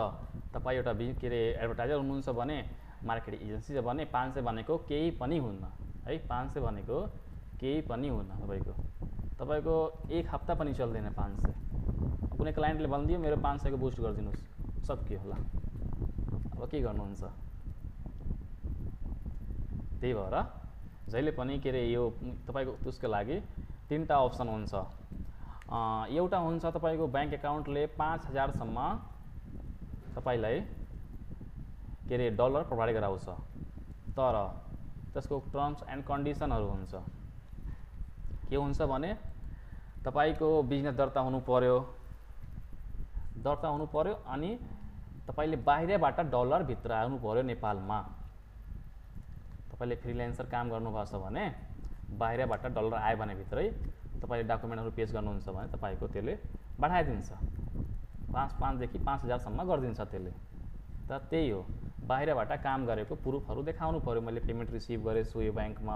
तपाई एउटा के रे एडभर्टाइजर हुनुहुन्छ भने, मार्केटिङ एजेन्सी छ भने 500 भनेको केही पनि हुन्न है। 500 भनेको केही पनि हुन्न। तपाईको एक हप्ता पनि चल्दैन 500। कुनै क्लाइन्टले भनिदियो मेरो 500 को बुस्ट गरिदिनुस्, सक्यो होला, अब के गर्नुहुन्छ? त्यही भएर जहिले पनि के रे यो तपाईको त्यसको लागि 3टा अप्सन हुन्छ। एउटा हुन्छ तपाईको बैंक अकाउन्टले 5000 सम्म तपाईलाई के अरे डलर प्रोभाइड गराउँछ, तर त्यसको टर्म्स एन्ड कन्डिसनहरू हुन्छ। के हुन्छ भने तपाईको बिजनेस दर्ता हुनु पर्यो अनि तपाईले बाहिरबाट डलर भित्र आउनु पर्यो नेपालमा। तपाईले फ्रिल्यान्सर काम गर्नुभएको छ भने बाहिरबाट डलर आयो भने भित्रै तपाईले डकुमेन्टहरू पेश गर्नुहुन्छ भने तपाईको त्यसले बढाइदिन्छ, 5,500 देखि 5,000 सम्म गरिदिन्छ त्यसले। त त्यही हो, बाहिरबाट काम गरेको प्रुफहरू देखाउनु पर्यो, मैले पेमेन्ट रिसिभ गरेँ यो ब्याङ्कमा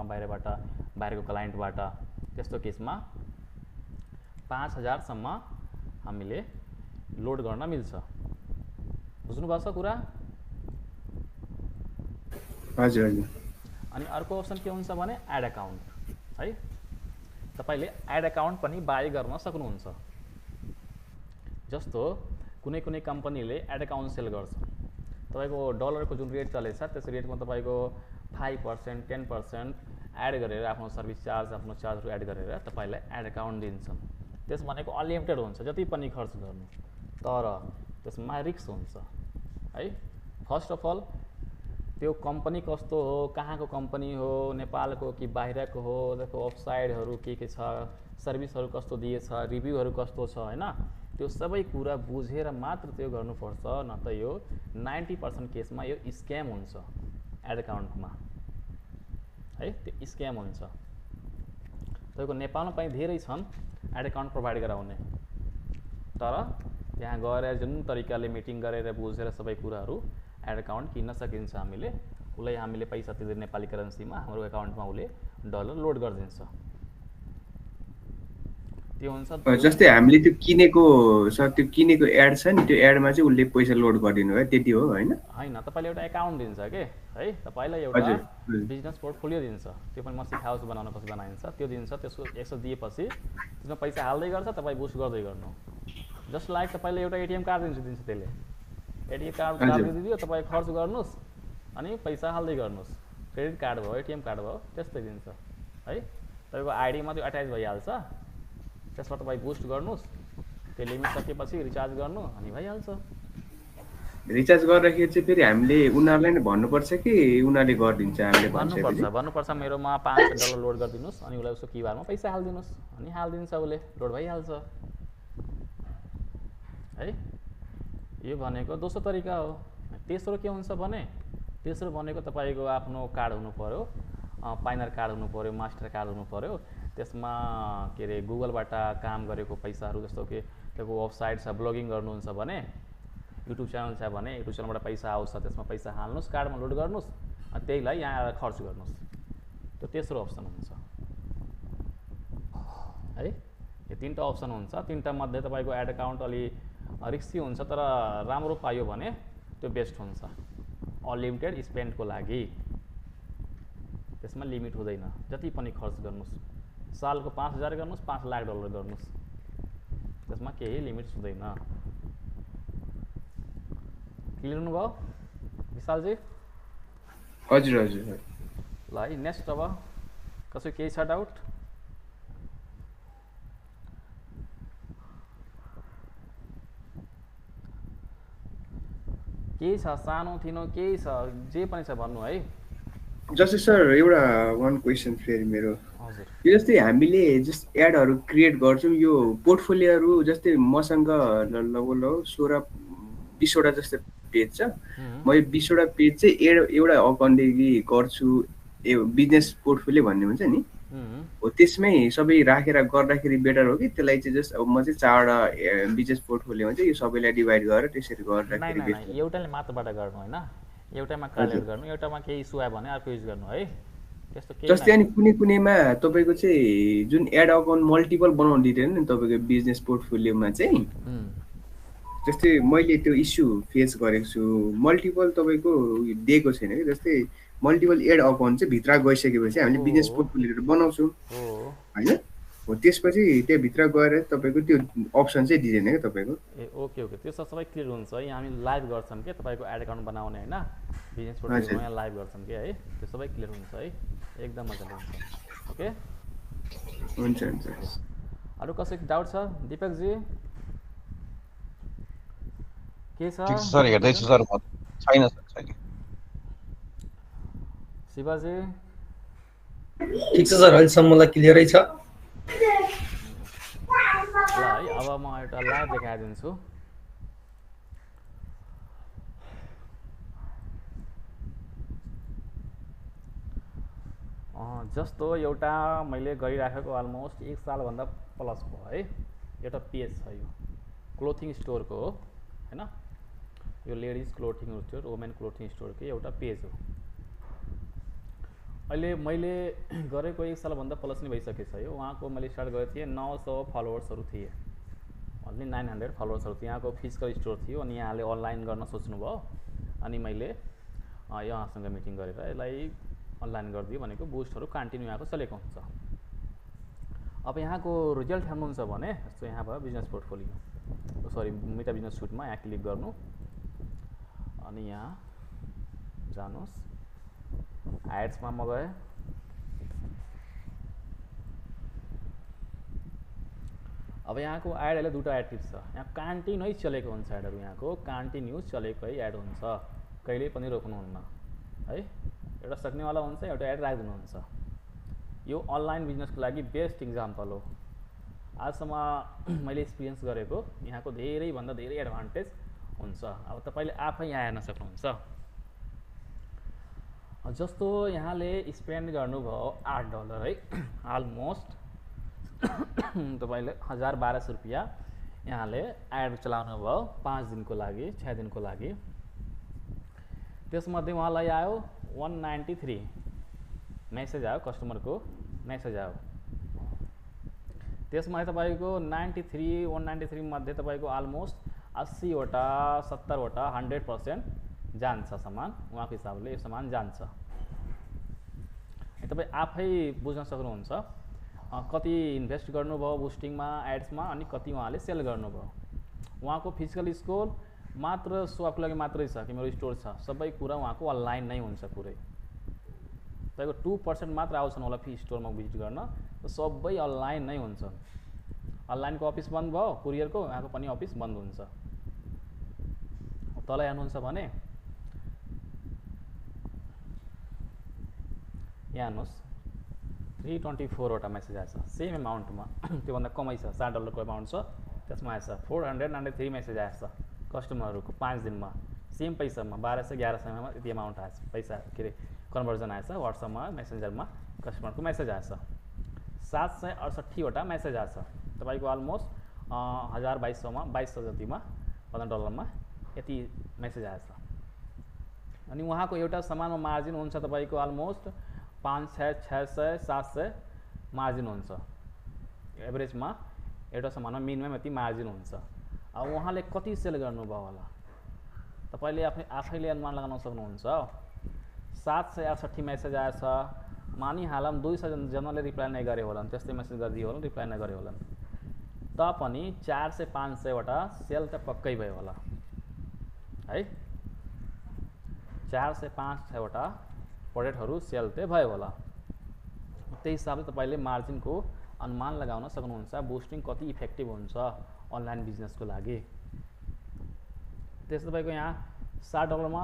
बाहिरको क्लाइन्टबाट। त्यस्तो केसमा 5,000 सम्म हामीले लोड गर्न मिल्छ। बुझ्नुभएको छ कुरा? हजुर हजुर। अनि अर्को अप्सन के हुन्छ भने एड अकाउन्ट है। तपाईले एड अकाउन्ट पनि बाई गर्न सक्नुहुन्छ। जस्तो कुनै कम्पनीले एड अकाउन्ट सेल गर्छ, तपाईको डलरको जुन रेट चलेछ त्यस रेटमा तपाईको 5%, 10% एड गरेर आफ्नो सर्भिस चार्ज, आफ्नो चार्जहरू एड गरेर तपाईलाई एड अकाउन्ट दिन्छन्। त्यस भनेको अनलिमिटेड हुन्छ, जति पनि खर्च गर्नु, तर त्यसमा रिस्क हुन्छ है। फर्स्ट अफ अल त्यो कम्पनी कस्तो हो, कहाँको कम्पनी हो, नेपालको कि बाहिरको हो, त्यसको वेबसाइटहरू के छ, सर्भिसहरू कस्तो दिएछ, रिभ्यूहरू कस्तो छ हैन, त्यो सबै कुरा बुझेर मात्र त्यो गर्नुपर्छ। न त यो 90% केसमा यो स्क्याम हुन्छ एड अकाउन्टमा है, त्यो स्क्याम हुन्छ। तपाईँको नेपालमा पनि धेरै छन् एड अकाउन्ट प्रोभाइड गराउने, तर त्यहाँ गएर जुन तरिकाले मिटिङ गरेर बुझेर सबै कुराहरू एड अकाउन्ट किन्न सकिन्छ। उसलाई हामीले पैसा तिर्दै नेपाली करेन्सीमा हाम्रो अकाउन्टमा उसले डलर लोड गरिदिन्छ। त्यो हुन्छ जस्तै हामीले त्यो किनेको एड छ नि, त्यो एडमा चाहिँ उसले पैसा लोड गरिदिनु है, त्यति हो हैन? हैन, तपाईले एउटा अकाउन्ट दिन्छ के है, तपाईलाई एउटा बिजनेस पोर्टफोलियो दिन्छ, त्यो पनि म सिकाउँछु बनाउन कसरी बनाइन्छ। त्यो दिन्छ, त्यसको 100 दिएपछि त्यसमा पैसा हाल्दै गर्छ, तपाईँ बुस्ट गर्दै गर्नु। जस्ट लाइक तपाईले एउटा एटिएम कार्ड दिन्छ, त्यसले एटिएम कार्ड दिदियो, तपाईँ खर्च गर्नुहोस् अनि पैसा हाल्दै गर्नुहोस्। क्रेडिट कार्ड भयो, एटिएम कार्ड भयो, त्यस्तै दिन्छ है। तपाईँको आइडीमा त्यो अट्याच भइहाल्छ, त्यसमा तपाईँ बुस्ट गर्नुहोस्, त्यो लिमिट सकेपछि रिचार्ज गर्नु अनि भइहाल्छ। रिचार्ज गर्दाखेरि चाहिँ फेरि हामीले उनीहरूलाई नै भन्नुपर्छ कि उनीहरूले गरिदिन्छ? हामीले भन्नुपर्छ मेरोमा $5 लोड गरिदिनुहोस् अनि उसलाई उसको क्युआरमा पैसा हालिदिनुहोस् अनि हालिदिन्छ, उसले लोड भइहाल्छ है। यो भनेको दोस्रो तरिका हो। तेस्रो के हुन्छ भने, तेस्रो भनेको तपाईँको आफ्नो कार्ड हुनु पर्यो, पाइनर कार्ड हुनु पर्यो, मास्टर कार्ड हुनु पर्यो। त्यसमा के अरे गुगलबाट काम गरेको पैसाहरू, जस्तो कि तपाईँको वेबसाइट छ, ब्लगिङ गर्नुहुन्छ भने, युट्युब च्यानल छ भने युट्युब च्यानलबाट पैसा आउँछ, त्यसमा पैसा हाल्नुहोस्, कार्डमा लोड गर्नुहोस् अनि त्यहीलाई यहाँ आएर खर्च गर्नुहोस्। त्यो तेस्रो अप्सन हुन्छ है। यो 3टा अप्सन हुन्छ। 3टा मध्ये तपाईँको एड अकाउन्ट अलि रिस्की हुन्छ, तर राम्रो पायो भने त्यो बेस्ट हुन्छ अनलिमिटेड स्पेन्डको लागि। त्यसमा लिमिट हुँदैन, जति पनि खर्च गर्नुहोस्, सालको 5,000 गर्नुहोस्, $5 लाख गर्नुहोस्, त्यसमा केही लिमिट हुँदैन। क्लियर हुनुभयो विशालजी? हजुर हजुर। ल है, नेक्स्ट अब कसै केही छ डाउट? केही छ सानो थिनो केही छ, जे पनि छ भन्नु है। जस्तै सर एउटा वान क्वेसन फेरि मेरो, हजुर, यो जस्तै हामीले जस्ट एडहरू क्रिएट गर्छौँ, यो पोर्टफोलियोहरू जस्तै मसँग लगभग 16-20वटा जस्तो पेज छ। म यो 20वटा पेज चाहिँ एउटा अकाउन्टदेखि गर्छु, बिजनेस पोर्टफोलियो भन्ने हुन्छ नि हो, त्यसमै सबै राखेर गर्दाखेरि बेटर हो कि त्यसलाई चाहिँ जस्ट अब म चाहिँ 4वटा बिजनेस पोर्टफोलियोमा चाहिँ यो सबैलाई डिभाइड गरेर त्यसरी गर्दाखेरि एउटाले मात्रबाट गर्नु होइन, एउटामा क्यालेक्ट गर्नु, एउटामा केही इस्यु आयो भने अर्को युज गर्नु है, त्यस्तो केही। जस्तै अनि कुनै तपाईँको चाहिँ जुन एड अकाउन्ट मल्टिपल बनाउनु दिँदैन नि तपाईँको बिजनेस पोर्टफोलियोमा चाहिँ, जस्तै मैले त्यो इस्यु फेस गरेको छु, मल्टिपल तपाईँको दिएको छैन कि, जस्तै मल्टिपल एड अकाउन्ट चाहिँ भित्र गइसकेपछि हामीले बिजनेस पोर्टफोलियो बनाउँछौँ होइन, हो त्यसपछि त्यहाँभित्र गएर तपाईँको त्यो अप्सन चाहिँ दिँदैन क्या तपाईँको। ए ओके ओके, त्यो सबै क्लियर हुन्छ है। हामी लाइभ गर्छौँ कि तपाईँको एड अकाउन्ट बनाउने होइन, बिजनेस पोर्टफोलियो यहाँ लाइभ गर्छौँ कि है, त्यो सबै क्लियर हुन्छ है, एकदम मजाले हुन्छ। ओके हुन्छ हुन्छ। अरू कसैको डाउट छ? दिपकजी के छ? सर हेर्दैछु सर, छैन सर छैन। शिवाजी ठिक छ सर, अहिलेसम्मलाई क्लियरै छ। ल है अब म एउटा लाइभ देखाइदिन्छु। जस्तो एउटा मैले गरिराखेको अलमोस्ट 1 सालभन्दा प्लस भयो है, एउटा पेज छ, यो क्लोथिङ स्टोरको हो हैन, यो ladies clothing store, women clothing स्टोरको एउटा पेज हो। अहिले मैले गरेको 1 सालभन्दा प्लस नै भइसकेको छ। यो उहाँको मैले स्टार्ट गरेको थिएँ, 900 फलोवर्सहरू थिए, अलि 900 फलोवर्सहरू थियो। यहाँको फिजिकल स्टोर थियो अनि यहाँले अनलाइन गर्न सोच्नुभयो अनि मैले यहाँसँग मिटिङ गरेर यसलाई अनलाइन गरिदियो भनेको बुस्टहरू कन्टिन्यू यहाँको चलेको हुन्छ। अब यहाँको रिजल्ट हेर्नुहुन्छ भने जस्तो यहाँ भयो बिजनेस पोर्टफोलियो, सरी मेटा बिजनेस सुटमा यहाँ क्लिक गर्नु अनि यहाँ जानुहोस्, एड्समा म गएँ। अब यहाँको एड अहिले दुईवटा एड टिप्स छ, यहाँ कन्टिन्यू चलेको हुन्छ एडहरू, यहाँको कन्टिन्यू चलेकै एड हुन्छ, कहिल्यै पनि रोक्नुहुन्न है। एउटा सक्नेवाला हुन्छ, एउटा एड राखिदिनुहुन्छ। यो अनलाइन बिजनेसको लागि बेस्ट इक्जाम्पल हो। आजसम्म मैले एक्सपिरियन्स गरेको यहाँको धेरैभन्दा धेरै एडभान्टेज हुन्छ। अब तपाईँले आफै यहाँ हेर्न सक्नुहुन्छ। जस्तो यहाँले स्पेन्ड गर्नुभयो $8 है, अलमोस्ट तपाईँले 1000-1200 रुपियाँ यहाँले एड चलाउनु भयो 5 दिनको लागि, 6 दिनको लागि। त्यसमध्ये उहाँलाई आयो 193 मेसेज आयो, कस्टमरको मेसेज आयो। त्यसमा तपाईँको 193 मध्ये तपाईँको अलमोस्ट 80वटा 70वटा 100% जान्छ सामान, उहाँको हिसाबले यो सामान जान्छ। तपाईँ आफै बुझ्न सक्नुहुन्छ कति इन्भेस्ट गर्नुभयो बुस्टिङमा, एड्समा अनि कति उहाँले सेल गर्नुभयो। उहाँको फिजिकल स्टोर मात्र सोअपको लागि मात्रै छ कि मेरो स्टोर छ, सबै कुरा उहाँको अनलाइन नै हुन्छ पुरै। तपाईँको 2% मात्र आउँछन् होला फी स्टोरमा भिजिट गर्न, सबै अनलाइन नै हुन्छ। अनलाइनको अफिस बन्द भयो, कुरियरको उहाँको पनि अफिस बन्द हुन्छ। तल हेर्नुहुन्छ भने यहाँ हेर्नुहोस् 324वटा मेसेज आएछ सेम एमाउन्टमा, त्योभन्दा कमै छ, $60 को एमाउन्ट छ, त्यसमा आएछ 493 मेसेज आएछ कस्टमरहरूको 5 दिनमा, सेम पैसामा 1200-1100मा यति एमाउन्ट आएछ, पैसा के अरे कन्भर्जन आएछ। वाट्सएपमा मेसेन्जरमा कस्टमरको मेसेज आएछ 768वटा मेसेज आएछ तपाईँको अलमोस्ट 1200मा 2200 जतिमा $15मा यति मेसेज आएछ। अनि उहाँको एउटा सामानमा मार्जिन हुन्छ तपाईँको अलमोस्ट 500-600-700 मार्जिन हुन्छ, एभरेजमा एउटा सामानमा मिनिमम यति मार्जिन हुन्छ। अब उहाँले कति सेल गर्नुभयो होला तपाईँले आफैले अनुमान लगाउन सक्नुहुन्छ। 768 मेसेज आएछ, मानिहालौँ 200 जनाले रिप्लाई नै गरे होलान्, त्यस्तै मेसेज गरिदियो होला, रिप्लाई नै गरे होलान्, पनि 400-500वटा सेल त पक्कै भयो होला है। 400-500वटा प्रोडक्टहरू सेल त भयो होला। त्यही हिसाबले तपाईँले मार्जिनको अनुमान लगाउन सक्नुहुन्छ, बुस्टिङ कति इफेक्टिभ हुन्छ अनलाइन बिजनेसको लागि। त्यसो तपाईँको यहाँ $60मा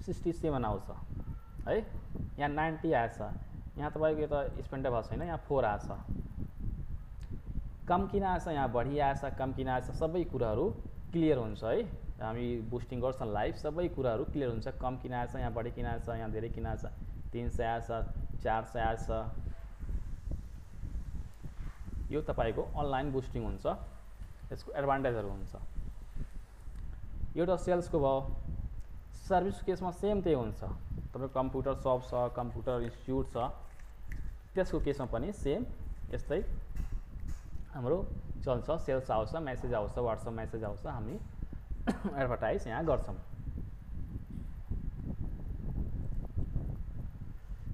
67 आउँछ है, यहाँ 90 आएछ, यहाँ तपाईँको यो त स्पेन्ड भएको छैन, यहाँ 4 आएछ। कम किन आएछ, यहाँ बढी आएछ, कम किन आएछ, सबै कुराहरू क्लियर हुन्छ है। हामी बुस्टिङ गर्छौँ लाइभ, सबै कुराहरू क्लियर हुन्छ। कम किन आएछ, यहाँ बढी किन आएछ, यहाँ धेरै किन आएछ, 300 आएछ, 400 आएछ। यो तपाईँको अनलाइन बुस्टिङ हुन्छ, यसको एडभान्टेजहरू हुन्छ। यो त सेल्सको भयो। सर्भिसको केसमा सेम त्यही हुन्छ, तपाईँको कम्प्युटर सप छ, कम्प्युटर इन्स्टिट्युट छ, त्यसको केसमा पनि सेम यस्तै हाम्रो चल्छ। सेल्स आउँछ, मेसेज आउँछ, वाट्सएप मेसेज आउँछ, हामी एडभर्टाइज यहाँ गर्छौँ।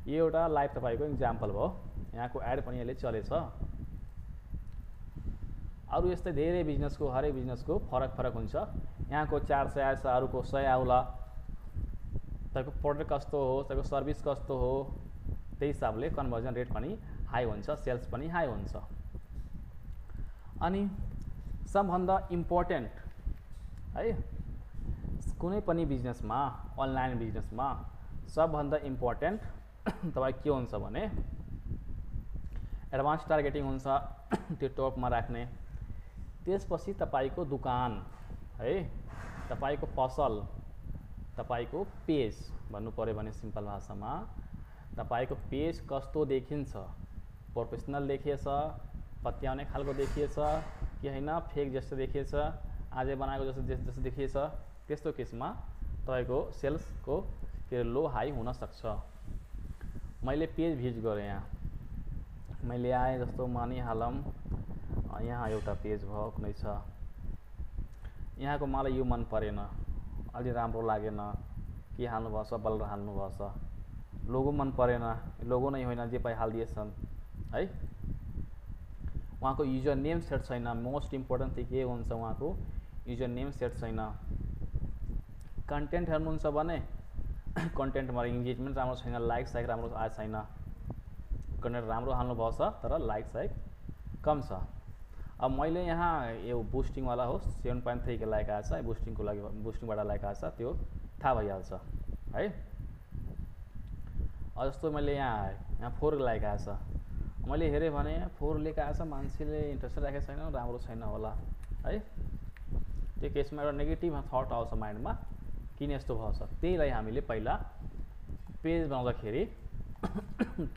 यो एउटा लाइभ तपाईँको इक्जाम्पल भयो, यहाँको एड पनि यसले चलेछ। अरू यस्तै धेरै बिजनेसको, हरेक बिजनेसको फरक हुन्छ। यहाँको 400 आएछ, अरूको 100 आउला, तपाईँको प्रोडक्ट कस्तो हो, तपाईँको सर्भिस कस्तो हो, त्यही हिसाबले कन्भर्जन रेट पनि हाई हुन्छ, सेल्स पनि हाई हुन्छ। अनि सबभन्दा इम्पोर्टेन्ट है, कुनै पनि बिजनेसमा, अनलाइन बिजनेसमा सबभन्दा इम्पोर्टेन्ट तपाईँ के हुन्छ भने एडभान्स टार्गेटिङ हुन्छ त्यो टपमा राख्ने। त्यसपछि तपाईँको दुकान है, तपाईँको पसल, तपाईँको पेज भन्नु पऱ्यो भने सिम्पल भाषामा तपाईँको पेज कस्तो देखिन्छ, प्रोफेसनल देखिएछ, पत्याउने खालको देखिएछ कि होइन, फेक जस्तो देखिएछ, आजै बनाएको जस्तो देखिएछ, त्यस्तो केसमा तपाईँको सेल्सको के लो हाई हुनसक्छ। मैले पेज भिजिट गरेँ, यहाँ मैले आएँ जस्तो मानिहालौँ यहाँ एउटा पेज भयो कुनै छ, यहाँको मलाई यो मन परेन, अलि राम्रो लागेन, के हाल्नुभएछ बल्ल हाल्नुभएछ, लोगो मन परेन, लोगो नै होइन जे पाइ हालिदिएछन् है। उहाँको युजर नेम सेट छैन, मोस्ट इम्पोर्टेन्ट चाहिँ के हुन्छ उहाँको युजर नेम सेट छैन। कन्टेन्ट हेर्नुहुन्छ भने कन्टेन्टमा इन्गेजमेन्ट राम्रो छैन, लाइक साइक राम्रो आएको छैन, कन्टेन्ट राम्रो हाल्नुभएछ तर लाइक साइक कम छ। अब मैले यहाँ यो बुस्टिङवाला हो 7.3 के लाइक आएछ, बुस्टिङको लागि बुस्टिङबाट लाइक आएछ त्यो थाहा भइहाल्छ है। जस्तो मैले यहाँ 4 लाइक आएछ, मैले हेरेँ भने 4 लेख आएछ, मान्छेले इन्ट्रेस्ट राखेको छैन, राम्रो छैन होला है। त्यो केसमा एउटा नेगेटिभ थट आउँछ माइन्डमा, किन यस्तो भएछ। त्यहीलाई हामीले पहिला पेज बनाउँदाखेरि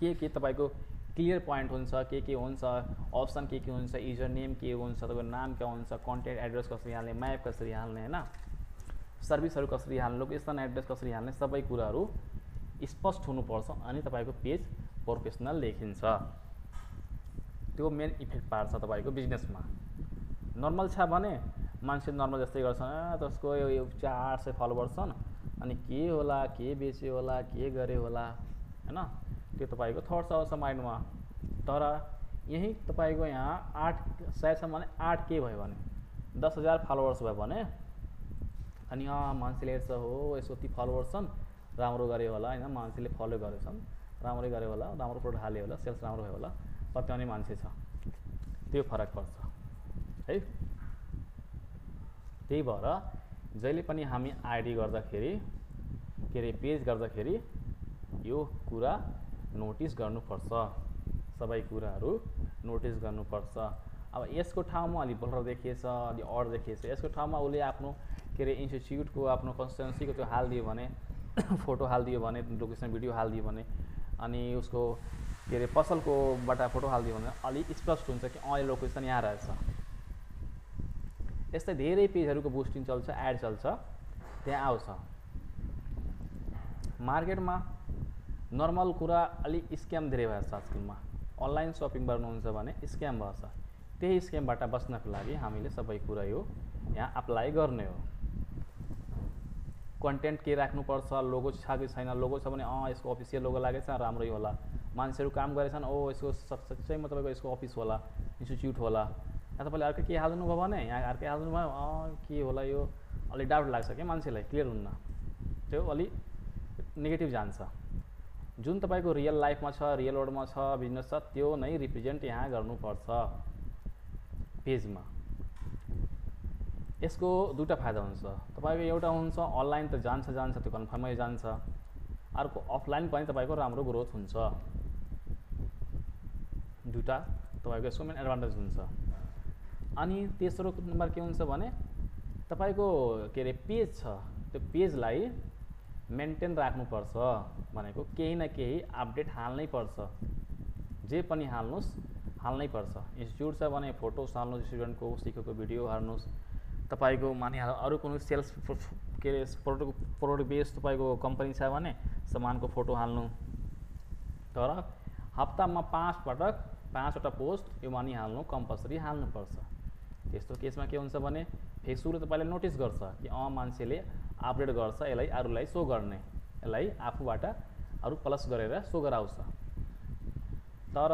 के तपाईँको क्लियर पोइन्ट हुन्छ, के हुन्छ, अप्सन के हुन्छ, युजर नेम के हुन्छ, तपाईँको नाम क्या हुन्छ, कन्ट्याक्ट एड्रेस कसरी हाल्ने, म्याप कसरी हाल्ने होइन, सर्भिसहरू कसरी हाल्ने, लोकेसन एड्रेस कसरी हाल्ने, सबै कुराहरू स्पष्ट हुनुपर्छ। अनि तपाईँको पेज प्रोफेसनल देखिन्छ। त्यो मेन इफेक्ट पार्छ तपाईँको बिजनेसमा। नर्मल छ भने मान्छे नर्मल जस्तै गर्छन्, त्यसको यो 400 फलोवर्स छन्, अनि के होला, के बेच्यो होला, के गरे होला होइन, त्यो तपाईँको थट्स आउँछ माइन्डमा। तर यही तपाईँको यहाँ 800 छ भने 8 के भयो भने 10,000 फलोवर्स भयो भने अनि मान्छेले हेर्छ हो यसो ती फलोवर्स छन्, राम्रो गरे होला होइन, मान्छेले फलो गरेछन्, राम्रै गरे होला, राम्रो प्रोडक्ट हाल्यो होला, सेल्स राम्रो भयो होला, पत्याउने मान्छे छ, त्यो फरक पर्छ है। त्यही भएर जहिले पनि हामी आइडी गर्दाखेरि के अरे पेज गर्दाखेरि यो कुरा नोटिस गर्नुपर्छ, सबै कुराहरू नोटिस गर्नुपर्छ। अब यसको ठाउँमा अलि ब्लर देखिएछ, अलि अड देखिएछ, यसको ठाउँमा उसले आफ्नो के अरे इन्स्टिट्युटको आफ्नो कन्स्टिट्युन्सीको त्यो हालिदियो भने फोटो हालिदियो भने, लोकेसन भिडियो हालिदियो भने, अनि उसको के अरे पसलकोबाट फोटो हालिदियो भने अलिक स्पष्ट हुन्छ कि यो लोकेसन यहाँ रहेछ। यस्तै धेरै पेजहरूको बुस्टिङ चल्छ, एड चल्छ, त्यहाँ आउँछ। मार्केटमा नर्मल कुरा अलिक स्क्याम धेरै भएछ आजकलमा। अनलाइन सपिङ गर्नुहुन्छ भने स्क्याम भएछ। त्यही स्क्यामबाट बच्नको लागि हामीले सबै कुरा यो यहाँ अप्लाई गर्ने हो। कन्टेन्ट के राख्नुपर्छ, लोगो छ कि छैन, लोगो छ भने यसको अफिसियल लोगो लागेछ राम्रै होला, मान्छेहरू काम गरेछन् यसको सच्चैमा तपाईँको यसको अफिस होला, इन्स्टिट्युट होला। तपाईँले अर्कै के हाल्नु भयो भने यहाँ अर्कै हाल्नु भयो के होला, यो अलिक डाउट लाग्छ क्या मान्छेलाई, क्लियर हुन्न, त्यो अलिक नेगेटिभ जान्छ। जुन तपाईँको रियल लाइफमा छ, रियल वर्ल्डमा छ, बिजनेस छ, त्यो नै रिप्रेजेन्ट यहाँ गर्नुपर्छ पेजमा। यसको दुईवटा फाइदा हुन्छ तपाईँको। एउटा हुन्छ अनलाइन त जान्छ त्यो कन्फर्मै जान्छ, अर्को अफलाइन पनि तपाईँको राम्रो ग्रोथ हुन्छ। दुईवटा तपाईँको यसको मेन एडभान्टेज हुन्छ। अनि तेस्रो नम्बर के हुन्छ भने तपाईँको के अरे पेज छ, त्यो पेजलाई मेन्टेन राख्नुपर्छ भनेको केही न केही अपडेट हाल्नै पर्छ, जे पनि हाल्नै पर्छ। इन्स्टिट्युट छ भने फोटोस हाल्नुहोस्, स्टुडेन्टको सिकेको भिडियो हाल्नुहोस्, तपाईँको मानिहाल अरू कुनै सेल्स के अरे प्रोडक्ट बेस तपाईँको कम्पनी छ भने सामानको फोटो हाल्नु। तर हप्तामा 5 पटक 5वटा पोस्ट यो मानिहाल्नु कम्पलसरी हाल्नुपर्छ। त्यस्तो केसमा के हुन्छ भने फेसबुकले तपाईँले नोटिस गर्छ कि मान्छेले अपडेट गर्छ, यसलाई अरूलाई सो गर्ने, यसलाई आफूबाट अरू प्लस गरेर सो गराउँछ। तर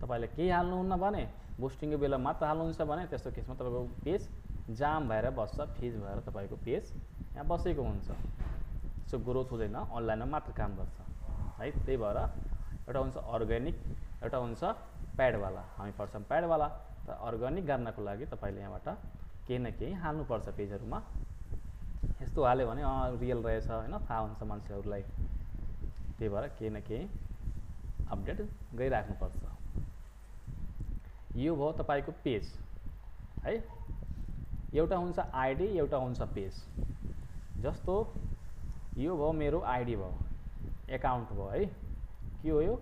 तपाईँले केही हाल्नुहुन्न भने बुस्टिङको बेला मात्र हाल्नुहुन्छ भने त्यस्तो केसमा तपाईँको पेज जाम भएर बस्छ, फ्रिज भएर तपाईँको पेज यहाँ बसेको हुन्छ, सो ग्रोथ हुँदैन, अनलाइनमा मात्र काम गर्छ है। त्यही भएर एउटा हुन्छ अर्ग्यानिक, एउटा हुन्छ प्याडवाला। हामी पढ्छौँ प्याडवाला, तर अर्ग्यानिक गर्नको लागि तपाईँले यहाँबाट केही न केही हाल्नुपर्छ पेजहरूमा। यस्तो हाल्यो भने रियल रहेछ होइन, थाहा हुन्छ मान्छेहरूलाई। त्यही भएर केही न केही अपडेट गरिराख्नुपर्छ। यो भयो तपाईँको पेज है। एउटा हुन्छ आइडी, एउटा हुन्छ पेज। जस्तो यो भयो मेरो आइडी भयो, एकाउन्ट भयो है। के हो यो?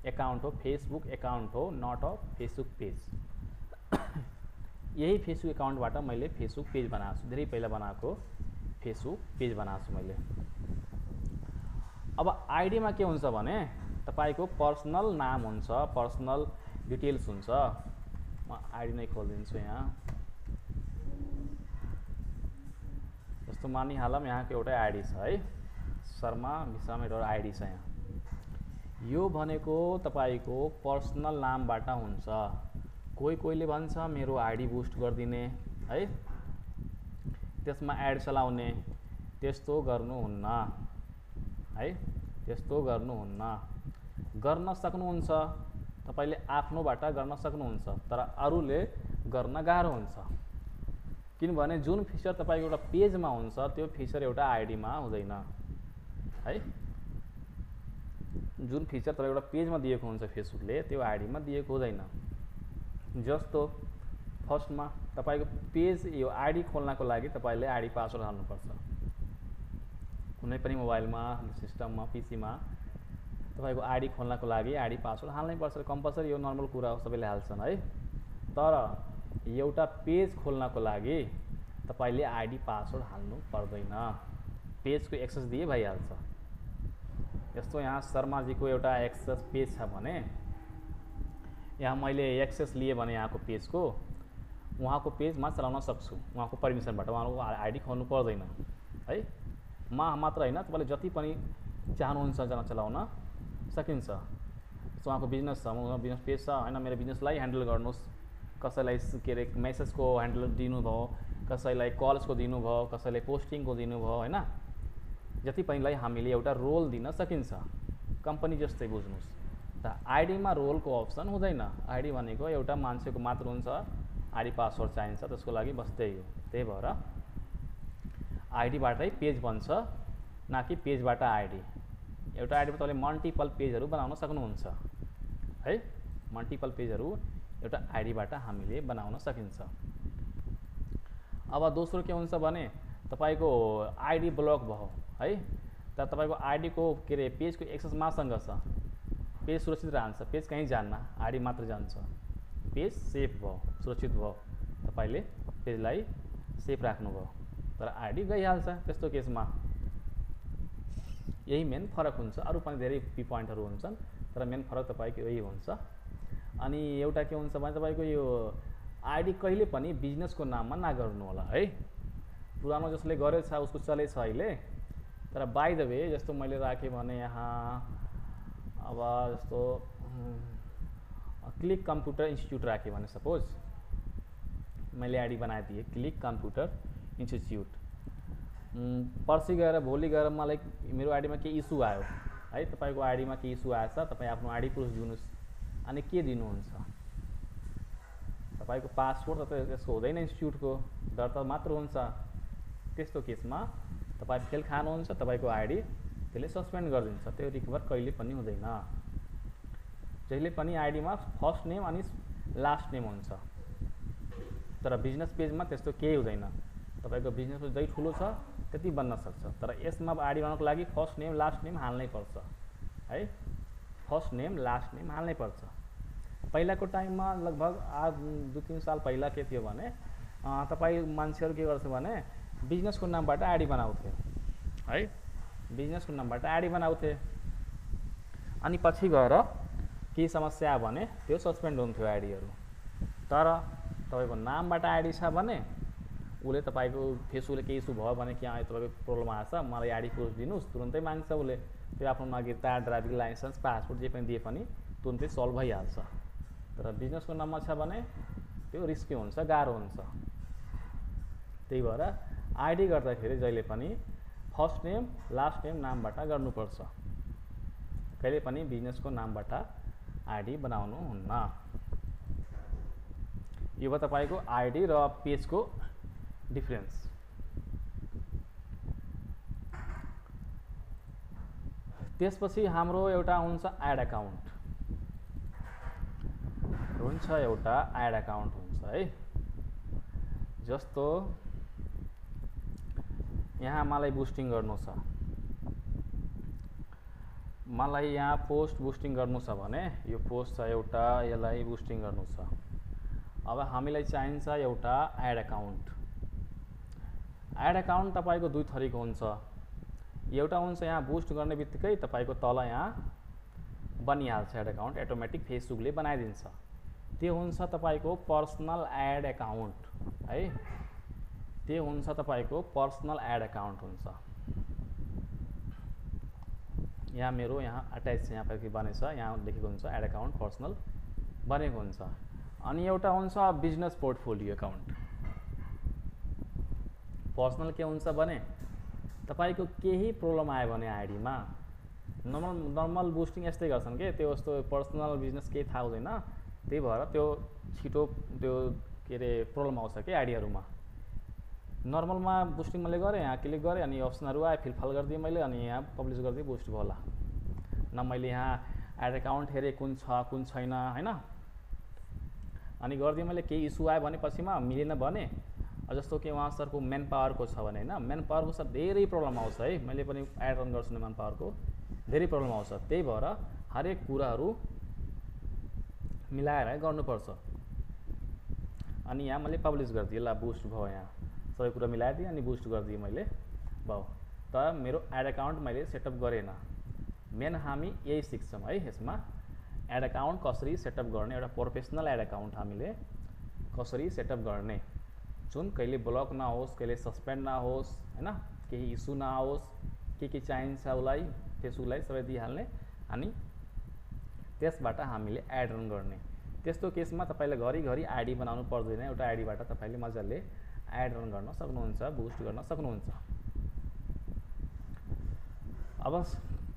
एकाउन्ट हो, फेसबुक एकाउन्ट हो, नट अ फेसबुक पेज। यही फेसबुक एकाउन्टबाट मैले फेसबुक पेज बनाएको छु, धेरै पहिला बनाएको फेसबुक पेज बनाएको छु मैले। अब आइडीमा के हुन्छ भने तपाईँको पर्सनल नाम हुन्छ, पर्सनल डिटेल्स हुन्छ। म आइडी नै खोलिदिन्छु यहाँ। जस्तो मानिहालौँ यहाँको एउटै आइडी छ है, शर्मा विश्राम एउटा आइडी छ यहाँ। यो भनेको तपाईँको पर्सनल नामबाट हुन्छ। कोहीले भन्छ मेरो आइडी बुस्ट गरिदिने है, त्यसमा एड चलाउने, त्यस्तो गर्नुहुन्न है, त्यस्तो गर्नुहुन्न। गर्न सक्नुहुन्छ तपाईँले आफ्नोबाट गर्न सक्नुहुन्छ, तर अरूले गर्न गाह्रो हुन्छ। किनभने जुन फिचर तपाईँको एउटा पेजमा हुन्छ त्यो फिचर एउटा आइडीमा हुँदैन है। जुन फिचर तपाईँको एउटा पेजमा दिएको हुन्छ फेसबुकले, त्यो आइडीमा दिएको हुँदैन। जस्तो फर्स्टमा तपाईँको पेज यो आइडी खोल्नको लागि तपाईँले आइडी पासवर्ड हाल्नुपर्छ। कुनै पनि मोबाइलमा, सिस्टममा, पिसीमा तपाईँको आइडी खोल्नको लागि आइडी पासवर्ड हाल्नै पर्छ, कम्पलसरी। यो नर्मल कुरा हो, सबैले हाल्छन् है। तर एउटा पेज खोल्नको लागि तपाईँले आइडी पासवर्ड हाल्नु पर्दैन, पेजको एक्सेस दिए भइहाल्छ। यस्तो यहाँ शर्माजीको एउटा एक्सेस पेज छ भने यहाँ मैले एक्सेस लिए भने यहाँको पेजको, उहाँको पेजमा चलाउन सक्छु उहाँको पर्मिसनबाट। उहाँको आइडी खोल्नु पर्दैन है। म मात्र होइन, तपाईँले जति पनि चाहनुहुन्छ जना चलाउन सकिन्छ। जस्तो उहाँको बिजनेस छ, उहाँको बिजनेस पेज छ होइन, मेरो बिजनेसलाई ह्यान्डल गर्नुहोस्। कसैलाई के अरे मेसेजको ह्यान्डल दिनुभयो, कसैलाई कल्सको दिनुभयो, कसैलाई पोस्टिङको दिनुभयो होइन। जति पनिलाई हामीले एउटा रोल दिन सकिन्छ, कम्पनी जस्तै बुझ्नुहोस्। त आइडीमा रोलको अप्सन हुँदैन। आइडी भनेको एउटा मान्छेको मात्र हुन्छ, आइडी पासवर्ड चाहिन्छ, त्यसको लागि बस त्यही हो। त्यही भएर आइडीबाटै पेज बन्छ, न कि पेजबाट आइडी। एउटा आइडीमा तपाईँले मल्टिपल पेजहरू बनाउन सक्नुहुन्छ है। मल्टिपल पेजहरू एउटा आइडीबाट हामीले बनाउन सकिन्छ। अब दोस्रो के हुन्छ भने तपाईँको आइडी ब्लक भयो है, तर तपाईँको आइडीको के अरे पेजको एक्सेस मसँग छ, पेज सुरक्षित रहन्छ, पेज कहीँ जान्न, आइडी मात्र जान्छ। पेज सेफ भयो, सुरक्षित भयो, तपाईँले पेजलाई सेफ राख्नुभयो, तर आइडी गइहाल्छ त्यस्तो केसमा। यही मेन फरक हुन्छ। अरू पनि धेरै पोइन्टहरू हुन्छन्, तर मेन फरक तपाईँको यही हुन्छ। अनि एउटा के हुन्छ भने तपाईँको यो आइडी कहिले पनि बिजनेसको नाममा नगर्नु होला है। पुरानो जसले गरेछ उसको चलेछ अहिले, तर बाई द वे जस्तो मैले राखेँ भने यहाँ अब जस्तो क्लिक कम्प्युटर इन्स्टिट्युट राखेँ भने सपोज मैले आइडी बनाइदिएँ क्लिक कम्प्युटर इन्स्टिट्युट। पर्सि गएर भोलि गएर मलाई मेरो आइडीमा के इस्यु आयो है, तपाईँको आइडीमा के इस्यु आएछ, तपाईँ आफ्नो आइडी प्रुफ दिनुहोस्। अनि के दिनुहुन्छ? तपाईँको पासपोर्ट त त्यसको हुँदैन, इन्स्टिट्युटको दर्ता मात्र हुन्छ। त्यस्तो केसमा तपाईँ फेल खानुहुन्छ, तपाईँको आइडी त्यसले सस्पेन्ड गरिदिन्छ, त्यो रिकभर कहिले पनि हुँदैन। जहिले पनि आइडीमा फर्स्ट नेम अनि लास्ट नेम हुन्छ, तर बिजनेस पेजमा त्यस्तो केही हुँदैन। तपाईँको बिजनेस पेज जति ठुलो छ त्यति बन्न सक्छ, तर यसमा आइडी बनाउनको लागि फर्स्ट नेम लास्ट नेम हाल्नै पर्छ है। फर्स्ट नेम लास्ट नेम हाल्नै पर्छ। पहिलाको टाइममा लगभग 2-3 साल पहिला के थियो भने तपाईँ मान्छेहरू के गर्छ भने बिजनेसको नामबाट आइडी बनाउँथे है, बिजनेसको नामबाट आइडी बनाउँथे। अनि पछि गएर केही समस्या आयो भने त्यो सस्पेन्ड हुन्थ्यो आइडीहरू। तर तपाईँको नामबाट आइडी छ भने उसले तपाईँको फेसबुकले केही इस्यु भयो भने कि तपाईँको प्रब्लम आएछ, मलाई आइडी प्रुफ दिनुहोस्, तुरुन्तै माग्छ उसले। त्यो आफ्नो नागरिकता, ड्राइभिङ लाइसेन्स, पासपोर्ट जे पनि दिए पनि तुरुन्तै सल्भ भइहाल्छ। तर बिजनेसको नाममा छ भने त्यो रिस्की हुन्छ, गाह्रो हुन्छ। त्यही भएर आइडी गर्दाखेरि जहिले पनि फर्स्ट नेम लास्ट नेम नामबाट गर्नुपर्छ, कहिले पनि बिजनेसको नामबाट आइडी बनाउनुहुन्न। यो भयो तपाईँको आइडी र पेजको डिफरेन्स। त्यसपछि हाम्रो एउटा हुन्छ एड अकाउन्ट हुन्छ है। जस्तो यहाँ मलाई बुस्टिङ गर्नु छ, मलाई यहाँ पोस्ट बुस्टिङ गर्नु छ भने यो पोस्ट छ एउटा, यसलाई बुस्टिङ गर्नु छ। अब हामीलाई चाहिन्छ एउटा एड अकाउन्ट। एड अकाउन्ट तपाईको दुई थरीको हुन्छ। एउटा हुन्छ यहाँ बुस्ट गर्ने बित्तिकै तपाईको तल यहाँ बनिहाल्छ एड अकाउन्ट, अटोमेटिक फेसबुकले बनाइदिन्छ। त्यो हुन्छ तपाईको पर्सनल एड अकाउन्ट है। त्यो हुन्छ तपाईको पर्सनल एड अकाउन्ट हुन्छ। यहाँ मेरो यहाँ अट्याच यहाँ बनेछ, यहाँ लेखेको हुन्छ एड अकाउन्ट पर्सनल बनेको हुन्छ। अनि एउटा हुन्छ बिजनेस पोर्टफोलियो अकाउन्ट। पर्सनल के हुन्छ भने तपाईको केही प्रब्लम आयो भने आइडीमा नर्मल बुस्टिङ यस्तै गर्छन् के, त्यो जस्तो पर्सनल बिजनेस केही थाहा हुँदैन, त्यही भएर त्यो छिटो त्यो के अरे प्रब्लम आउँछ कि आइडीहरुमा। नर्मलमा बुस्टिङ मैले गरेँ, यहाँ क्लिक गरेँ अनि अप्सनहरु आए, फिलफाल गरिदिएँ मैले अनि यहाँ पब्लिस गरिदिएँ, बुस्ट भयो होला। न मैले यहाँ एड अकाउन्ट हेरेँ कुन छ कुन छैन हैन, अनि गरिदिएँ मैले। केही इस्यु आयो भने पछिमा मिलेन भने जस्तो कि उहाँ सरको मेन पावरको छ भने हैन, मेन पावरको सर धेरै प्रब्लम आउँछ है। मैले पनि एड रन गर्छु मेन पावरको, धेरै प्रब्लम आउँछ। त्यही भएर हरेक कुराहरू मिलाएर गर्नुपर्छ। अनि यहाँ मैले पब्लिस गरिदिएँ, ल बुस्ट भयो, यहाँ सबै कुरा मिलाइदिएँ अनि बुस्ट गरिदिएँ मैले भयो। तर मेरो एड अकाउन्ट मैले सेटअप गरेन। मेन हामी यही सिक्छौँ है यसमा, एड अकाउन्ट कसरी सेटअप गर्ने, एउटा प्रोफेसनल एड अकाउन्ट हामीले कसरी सेटअप गर्ने, जुन कहिले ब्लक नहोस्, कहिले सस्पेन्ड नहोस् हैन, केही इस्यु नआओस्, के चाहिन्छ उसलाई फेसबुकलाई सबै दिइहाल्ने अनि त्यसबाट हामीले एड रन गर्ने। त्यस्तो केसमा तपाईले घरिघरि आइडी बनाउनु पर्दैन, एउटा आइडीबाट तपाईले मजाले एड रन गर्न सक्नुहुन्छ, बुस्ट गर्न सक्नुहुन्छ। अब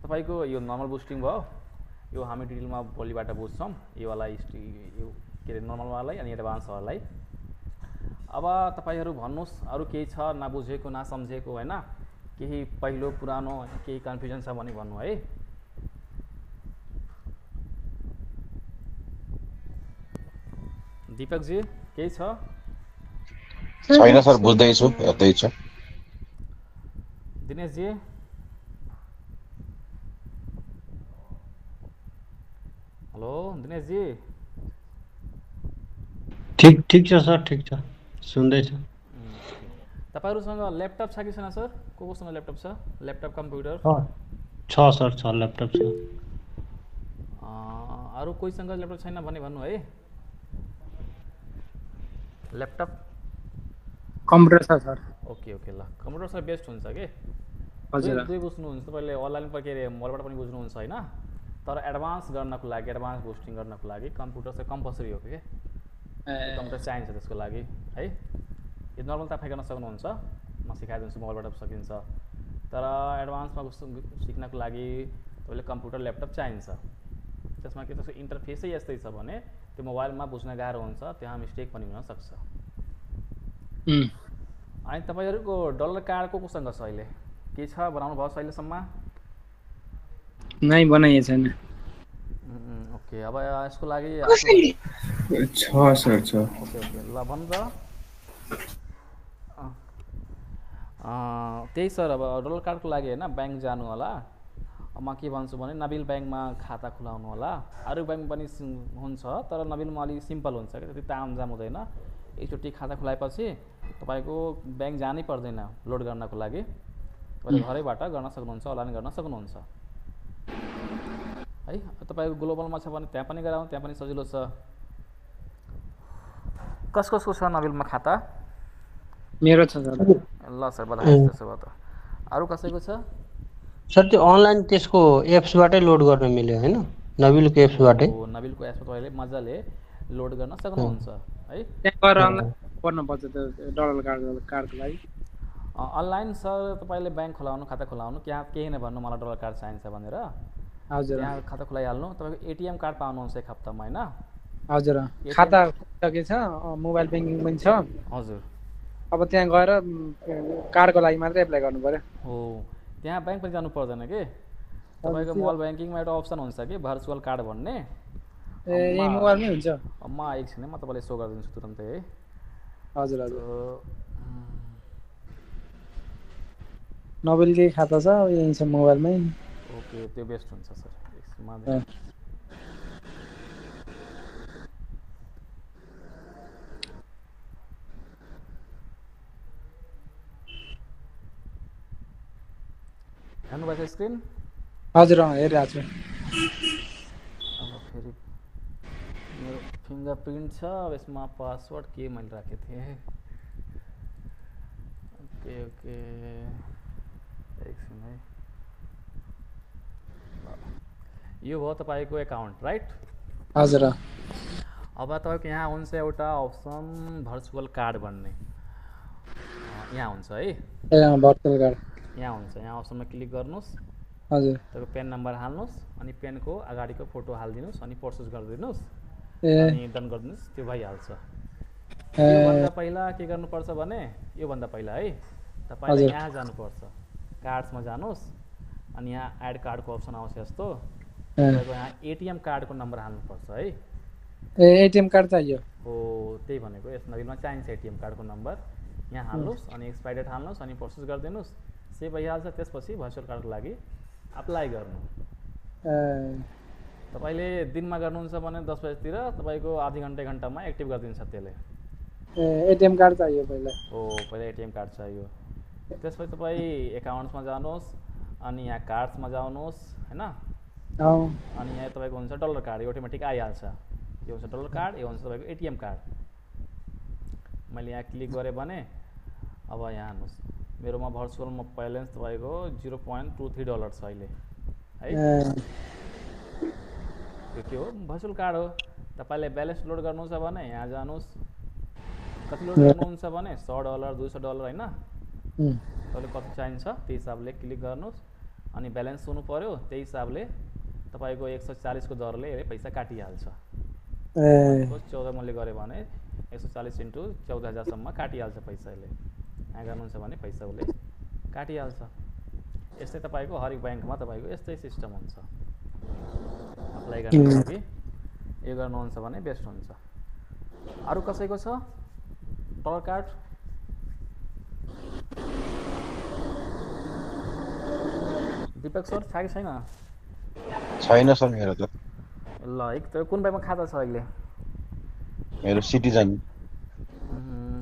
तपाईको यो नर्मल बुस्टिङ भयो, यो हामी डिटेलमा भोलिबाट बुझ्छौँ, यो वाला यो के अरे नर्मल वाला अनि एडभान्स वाला। अब तपाईहरु भन्नुस् अरु केही छ नबुझेको नसम्झेको हैन, केही पहिलो पुरानो केही कन्फ्युजन छ भने भन्नु है। दीपक जी केही छ? छैन सर, बुझ्दै छु, हेर्दै छु। दिनेश जी? हेलो दिनेश जी? ठीक छ सर, ठीक छ, सुन्दै छु। तपाईहरुसँग ल्यापटप छ कि छैन सर? कोसँग ल्यापटप छ? Laptop computer? छ सर, छ ल्यापटप छ। अरु कोहीसँग ल्यापटप छैन भने भन्नु है। ल्यापटप कम्प्युटर छ सर। ओके ओके, ल कम्प्युटर सर बेस्ट हुन्छ के। हजुर, दुई बुझ्नुहुन्छ तपाईले, अनलाइन पर के रे मोबाइलबाट पनि बुझ्नुहुन्छ हैन, तर एडभान्स गर्नको लागि, एडभान्स बुस्टिङ गर्नको लागि कम्प्युटर चाहिँ कम्पलसरी हो के। कम्प्युटर चाहिन्छ त्यसको लागि है। यो नर्मल तपाईँ गर्न सक्नुहुन्छ, म सिकाइदिन्छु, मोबाइलबाट सकिन्छ। तर एडभान्समा सिक्नको लागि तपाईँले कम्प्युटर ल्यापटप चाहिन्छ। त्यसमा के त्यसको इन्टरफेसै यस्तै छ भने त्यो मोबाइलमा बुझ्न गाह्रो हुन्छ, त्यहाँ मिस्टेक पनि हुन सक्छ। अनि तपाईँहरूको डलर कार्ड कोसँग छ अहिले? के छ, बनाउनु भयो अहिलेसम्म? नै बनाइए छैन। ओके, अब यसको लागि छ सर, छ। ओके ओके, ल भन्नु त। त्यही सर, अब डलर कार्डको लागि हैन ब्याङ्क जानु होला। म के भन्छु भने नबिल ब्याङ्कमा खाता खुलाउनु होला। अरू ब्याङ्क पनि हुन्छ तर नबिलमा अलि सिम्पल हुन्छ कि, त्यति तामझाम हुँदैन। एकचोटि खाता खुलाएपछि तपाईँको ब्याङ्क जानै पर्दैन लोड गर्नको लागि, तपाईँले घरैबाट गर्न सक्नुहुन्छ, अनलाइन गर्न सक्नुहुन्छ है। तपाईँको ग्लोबलमा छ भने त्यहाँ पनि गराउँ, त्यहाँ पनि सजिलो छ। कसको छ नबिलमा खाता? मेरो छ सर। ल सर बधाई त्यसो भए त। अरू कसैको छ? सर त्यो अनलाइन त्यसको एप्सबाटै लोड गर्न मिल्यो हैन, नबिलको एप्सबाटै? नबिलको एप्सबाट तपाईँले मजाले लोड गर्न सक्नुहुन्छ है। त्यहाँ गएर अनलाइन गर्नुपर्छ त्यो डलर कार्डको लागि? अनलाइन सर तपाईँले ब्याङ्क खोलाउनु, खाता खोलाउनु, त्यहाँ केही नभन्नु मलाई डलर कार्ड चाहिन्छ भनेर। हजुर, त्यहाँ खाता खोलाइहाल्नु। तपाईँको एटिएम कार्ड पाउनुहुन्छ एक हप्तामा हैन? हजुर, खाता के छ, मोबाइल ब्याङ्किङ पनि छ। हजुर, अब त्यहाँ गएर कार्डको लागि मात्रै एप्लाई गर्नु पर्यो। हो, त्यहाँ ब्याङ्क पनि जानु पर्दैन के। तपाईँको मोबाइल ब्याङ्किङमा एउटा अप्सन हुन्छ कि भर्चुअल कार्ड भन्ने यही मोबाइलमै हुन्छ म एकछिन म तपाईँलाई सो गरिदिन्छु तुरन्तै है हजुर हजुर नोबेलकै खाता छ यही छ मोबाइलमै ओके त्यो बेस्ट हुन्छ सर एकछिनमा हेर्नुभएको स्क्रिन हजुर हेरिरहेको छु अब फेरि मेरो फिङ्गर प्रिन्ट छ अब यसमा पासवर्ड के मैले राखेको थिएँ ओके ओके एकछिन है यो भयो तपाईँको एकाउन्ट राइट हजुर अब तपाईँको यहाँ हुन्छ एउटा अप्सन भर्चुअल कार्ड भन्ने यहाँ हुन्छ है भर्चुअल कार्ड यहाँ हुन्छ यहाँ अप्सनमा क्लिक गर्नुहोस् हजुर तपाईँको पेन नम्बर हाल्नुहोस् अनि पेनको अगाडिको फोटो हालिदिनुहोस् अनि प्रोसेस गरिदिनुहोस् अनि डन गरिदिनुहोस् त्यो भइहाल्छ योभन्दा पहिला के गर्नुपर्छ भने योभन्दा पहिला है तपाईँले यहाँ जानुपर्छ कार्ड्समा जानुहोस् अनि यहाँ एड कार्डको अप्सन आउँछ यस्तो तपाईँको यहाँ एटिएम कार्डको नम्बर हाल्नुपर्छ है एटिएम कार्ड चाहियो हो त्यही भनेको यस नबिलमा चाहिन्छ एटिएम कार्डको नम्बर यहाँ हाल्नुहोस् अनि एक्सपायर डेट हाल्नुहोस् अनि प्रोसेस गरिदिनुहोस् सेभ भइहाल्छ त्यसपछि भर्चुअल कार्डको लागि अप्लाई गर्नु तपाईँले दिनमा गर्नुहुन्छ भने 10 बजेतिर तपाईँको आधी घन्टा 1 घन्टामा एक्टिभ गरिदिन्छ त्यसले एटिएम कार्ड चाहियो पहिला हो पहिला एटिएम कार्ड चाहियो त्यसपछि तपाईँ एकाउन्ट्समा जानुहोस् अनि यहाँ कार्ड्समा जानुहोस् हैन अनि यहाँ तपाईँको हुन्छ डलर कार्ड यो अटोमेटिक आइहाल्छ यो हुन्छ डलर कार्ड यो हुन्छ तपाईँको एटिएम कार्ड मैले यहाँ क्लिक गरेँ भने अब यहाँ हेर्नुहोस् मेरोमा भर्चुअलमा ब्यालेन्स तपाईँको $0.23 छ अहिले है यो के हो भर्चुअल कार्ड हो तपाईँले ब्यालेन्स लोड गर्नु छ भने यहाँ जानुहोस् कति लोड गर्नुहुन्छ भने $100 $200 हैन तपाईँले कति चाहिन्छ त्यही हिसाबले क्लिक गर्नुहोस् अनि ब्यालेन्स हुनु पर्यो त्यही हिसाबले तपाईँको 140 को दरले पैसा काटिहाल्छ 14 मैले गरेँ भने 140 × 14,000 सम्म काटिहाल्छ पैसा यसले यहाँ गर्नुहुन्छ भने पैसा उसले काटिहाल्छ यस्तै तपाईँको हरेक ब्याङ्कमा तपाईँको यस्तै सिस्टम हुन्छ अप्लाई गर्नको लागि यो गर्नुहुन्छ भने बेस्ट हुन्छ अरू कसैको छ डलर कार्ड दिपक सर छ कि छैन छैन सर मेरो त ल एक त कुन ब्याङ्कमा खाता छ अहिले मेरो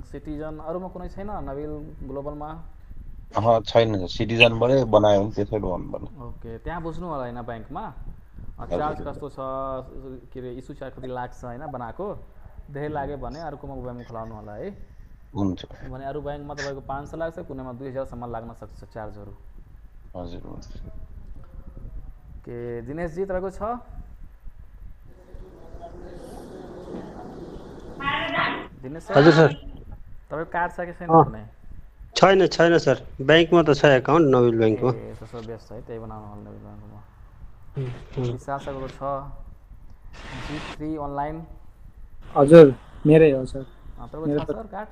सिटिजन अरूमा कुनै छैन नबिल ग्लोबलमा छैन सिटिजनबाटै बनायो भने त्यसैले भन्नु ओके त्यहाँ बुझ्नु होला हैन ब्याङ्कमा चार्ज कस्तो छ के रे इस्यु चार्ज कति लाग्छ हैन बनाएको धेरै लाग्यो भने अर्कोमा ब्याङ्क खोलाउनु होला है हुन्छ भने अरू ब्याङ्कमा तपाईँको 500 लाग्छ कुनैमा 2000 सम्म लाग्न सक्छ चार्जहरू हजुर के दिनेश जी तपाईँको छ दिनेश सर हजुर सर तपाईँको कार्ड छ कि छैन कुनै छैन सर ब्याङ्कमा त छ एकाउन्ट नबिल ब्याङ्कमा त्यसो बेस्ट है त्यही बनाउनु होला नबिल ब्याङ्कमा विशासको छ G3 अनलाइन हजुर मेरै हो सर तपाईँको छ सर कार्ड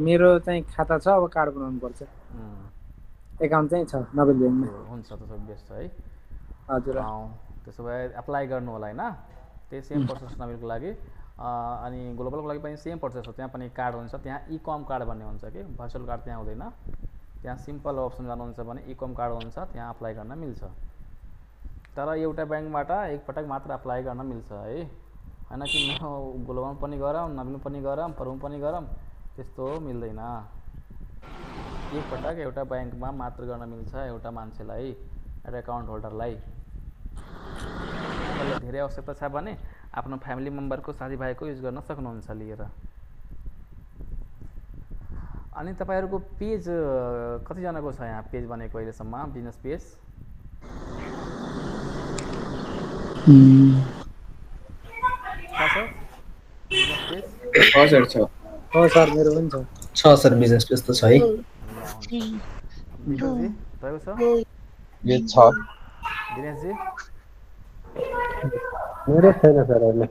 मेरो चाहिँ खाता छ अब कार्ड बनाउनु पर्छ एकाउन्ट चाहिँ छ नबिल ब्याङ्कमा हुन्छ त्यसो बेस्ट है हजुर त्यसो भए एप्लाई गर्नु होला हैन त्यही सेम प्रोसेस नबिलको लागि अनि ग्लोबलको लागि पनि सेम प्रोसेस हो त्यहाँ पनि कार्ड हुन्छ त्यहाँ इकम कार्ड भन्ने हुन्छ कि भर्चुअल कार्ड त्यहाँ हुँदैन त्यहाँ सिम्पल अप्सन जानुहुन्छ भने इकम कार्ड हुन्छ त्यहाँ अप्लाई गर्न मिल्छ तर एउटा ब्याङ्कबाट एकपटक मात्र अप्लाई गर्न मिल्छ है हैन कि ग्लोबलमा पनि गरौँ नबिलमा पनि गरौँ परौँ पनि गरौँ त्यस्तो मिल्दैन एकपटक एउटा ब्याङ्कमा मात्र गर्न मिल्छ एउटा मान्छेलाई एउटा एकाउन्ट होल्डरलाई धेरै आवश्यकता छ भने आफ्नो फ्यामिली मेम्बरको साथीभाइको युज गर्न सक्नुहुन्छ लिएर अनि तपाईँहरूको पेज कतिजनाको छ यहाँ पेज बनेको अहिलेसम्म बिजनेस पेज हजुर छ सर मेरो पनि छ सर बिजनेस पेज त छ है तपाईँको छ दिनेश जी मेरो छैन सर अहिले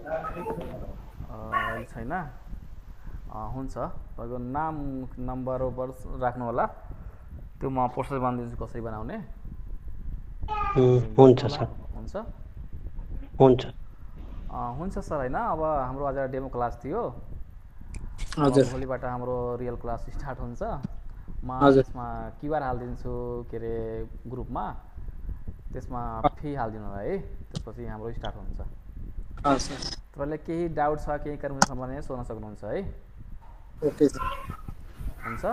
छैन हुन्छ तपाईँको नाम नम्बर राख्नु होला त्यो म प्रोसेस बनाइदिन्छु कसरी बनाउने हुन्छ सर हुन्छ हुन्छ हुन्छ सर होइन अब हाम्रो आज डेमो क्लास थियो हजुर भोलिबाट हाम्रो रियल क्लास स्टार्ट हुन्छ म हजुर। त्यसमा क्युआर हालिदिन्छु के अरे ग्रुपमा त्यसमा फी हालिदिनु होला है त्यसपछि हाम्रो स्टार्ट हुन्छ हजुर तपाईँलाई केही डाउट छ केही कन्फ्युजन छ भने सोध्न सक्नुहुन्छ है ओके सर हुन्छ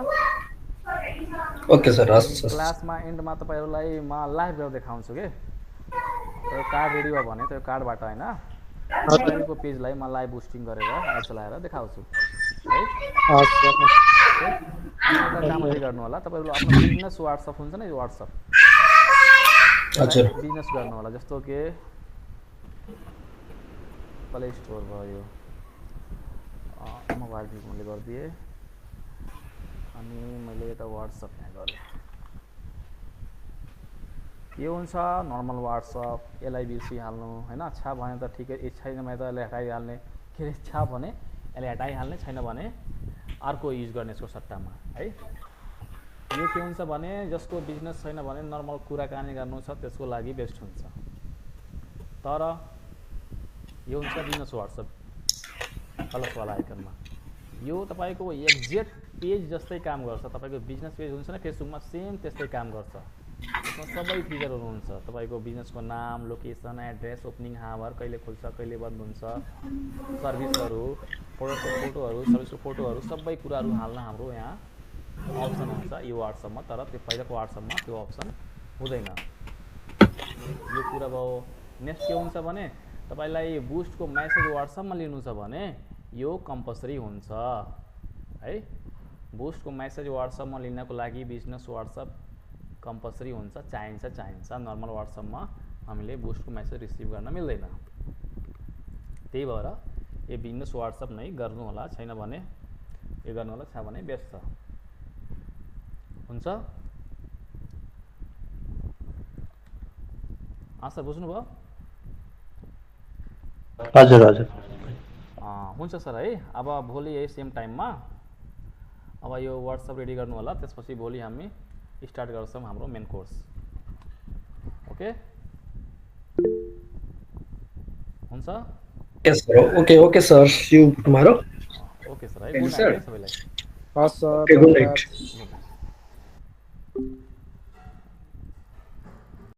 ओके सर हस् क्लासमा एन्डमा तपाईँहरूलाई म लाइभ गरेर देखाउँछु के त्यो कार्ड रेडी भयो भने त्यो कार्डबाट होइन तपाईँको पेजलाई म लाइभ बुस्टिङ गरेर एड चलाएर देखाउँछु है एउटा काम चाहिँ गर्नु होला तपाईँहरू आफ्नो बिजनेस वाट्सएप हुन्छ नि वाट्सएप हजुर बिजनेस गर्नु होला जस्तो कि प्ले स्टोर भयो मोबाइल मैले गरिदिएँ अनि मैले यता वाट्सएप यहाँ गरेँ यो हुन्छ नर्मल वाट्सएप एलआइबिसी हाल्नु होइन छ भने त ठिकै छैन भने त यसलाई हटाइहाल्ने के अरे छ भने यसलाई हटाइहाल्ने छैन भने अर्को युज गर्ने यसको सट्टामा है यो के हुन्छ भने जसको बिजनेस छैन भने नर्मल कुराकानी गर्नु छ त्यसको लागि बेस्ट हुन्छ तर यो हुन्छ बिजनेस वाट्सएप प्लसवाला आइकनमा यो तपाईँको एक्ज्याक्ट पेज जस्तै काम गर्छ तपाईँको बिजनेस पेज हुन्छ नि फेसबुकमा सेम त्यस्तै काम गर्छ त्यसमा सबै फिचरहरू हुन्छ तपाईँको बिजनेसको नाम लोकेसन एड्रेस ओपनिङ आवर कहिले खुल्छ कहिले बन्द हुन्छ सर्भिसहरू प्रोडक्टको फोटोहरू सर्भिसको फोटोहरू सबै कुराहरू हाल्न हाम्रो यहाँ अप्सन हुन्छ यो वाट्सएपमा तर त्यो पहिलाको वाट्सएपमा त्यो अप्सन हुँदैन यो कुरा भयो नेक्स्ट के हुन्छ भने तपाईँलाई बुस्टको मेसेज वाट्सएपमा लिनु छ भने यो कम्पलसरी हुन्छ है बुस्टको मेसेज वाट्सएपमा लिनको लागि बिजनेस वाट्सएप कम्पलसरी हुन्छ चाहिन्छ नर्मल वाट्सएपमा हामीले बुस्टको मेसेज रिसिभ गर्न मिल्दैन त्यही भएर यो बिजनेस वाट्सएप नै गर्नु होला छैन भने यो गर्नु होला छ भने बेस्ट छ हुन्छ सर बुझ्नुभयो हजुर हजुर हुन्छ सर है अब भोलि यही सेम टाइममा अब यो वाट्सएप रेडी गर्नु होला त्यसपछि भोलि हामी स्टार्ट गर्छौँ हाम्रो मेन कोर्स ओके हुन्छ okay sir see you tomorrow okay sir है गुड नाइट सबैलाई हस् सर गुड नाइट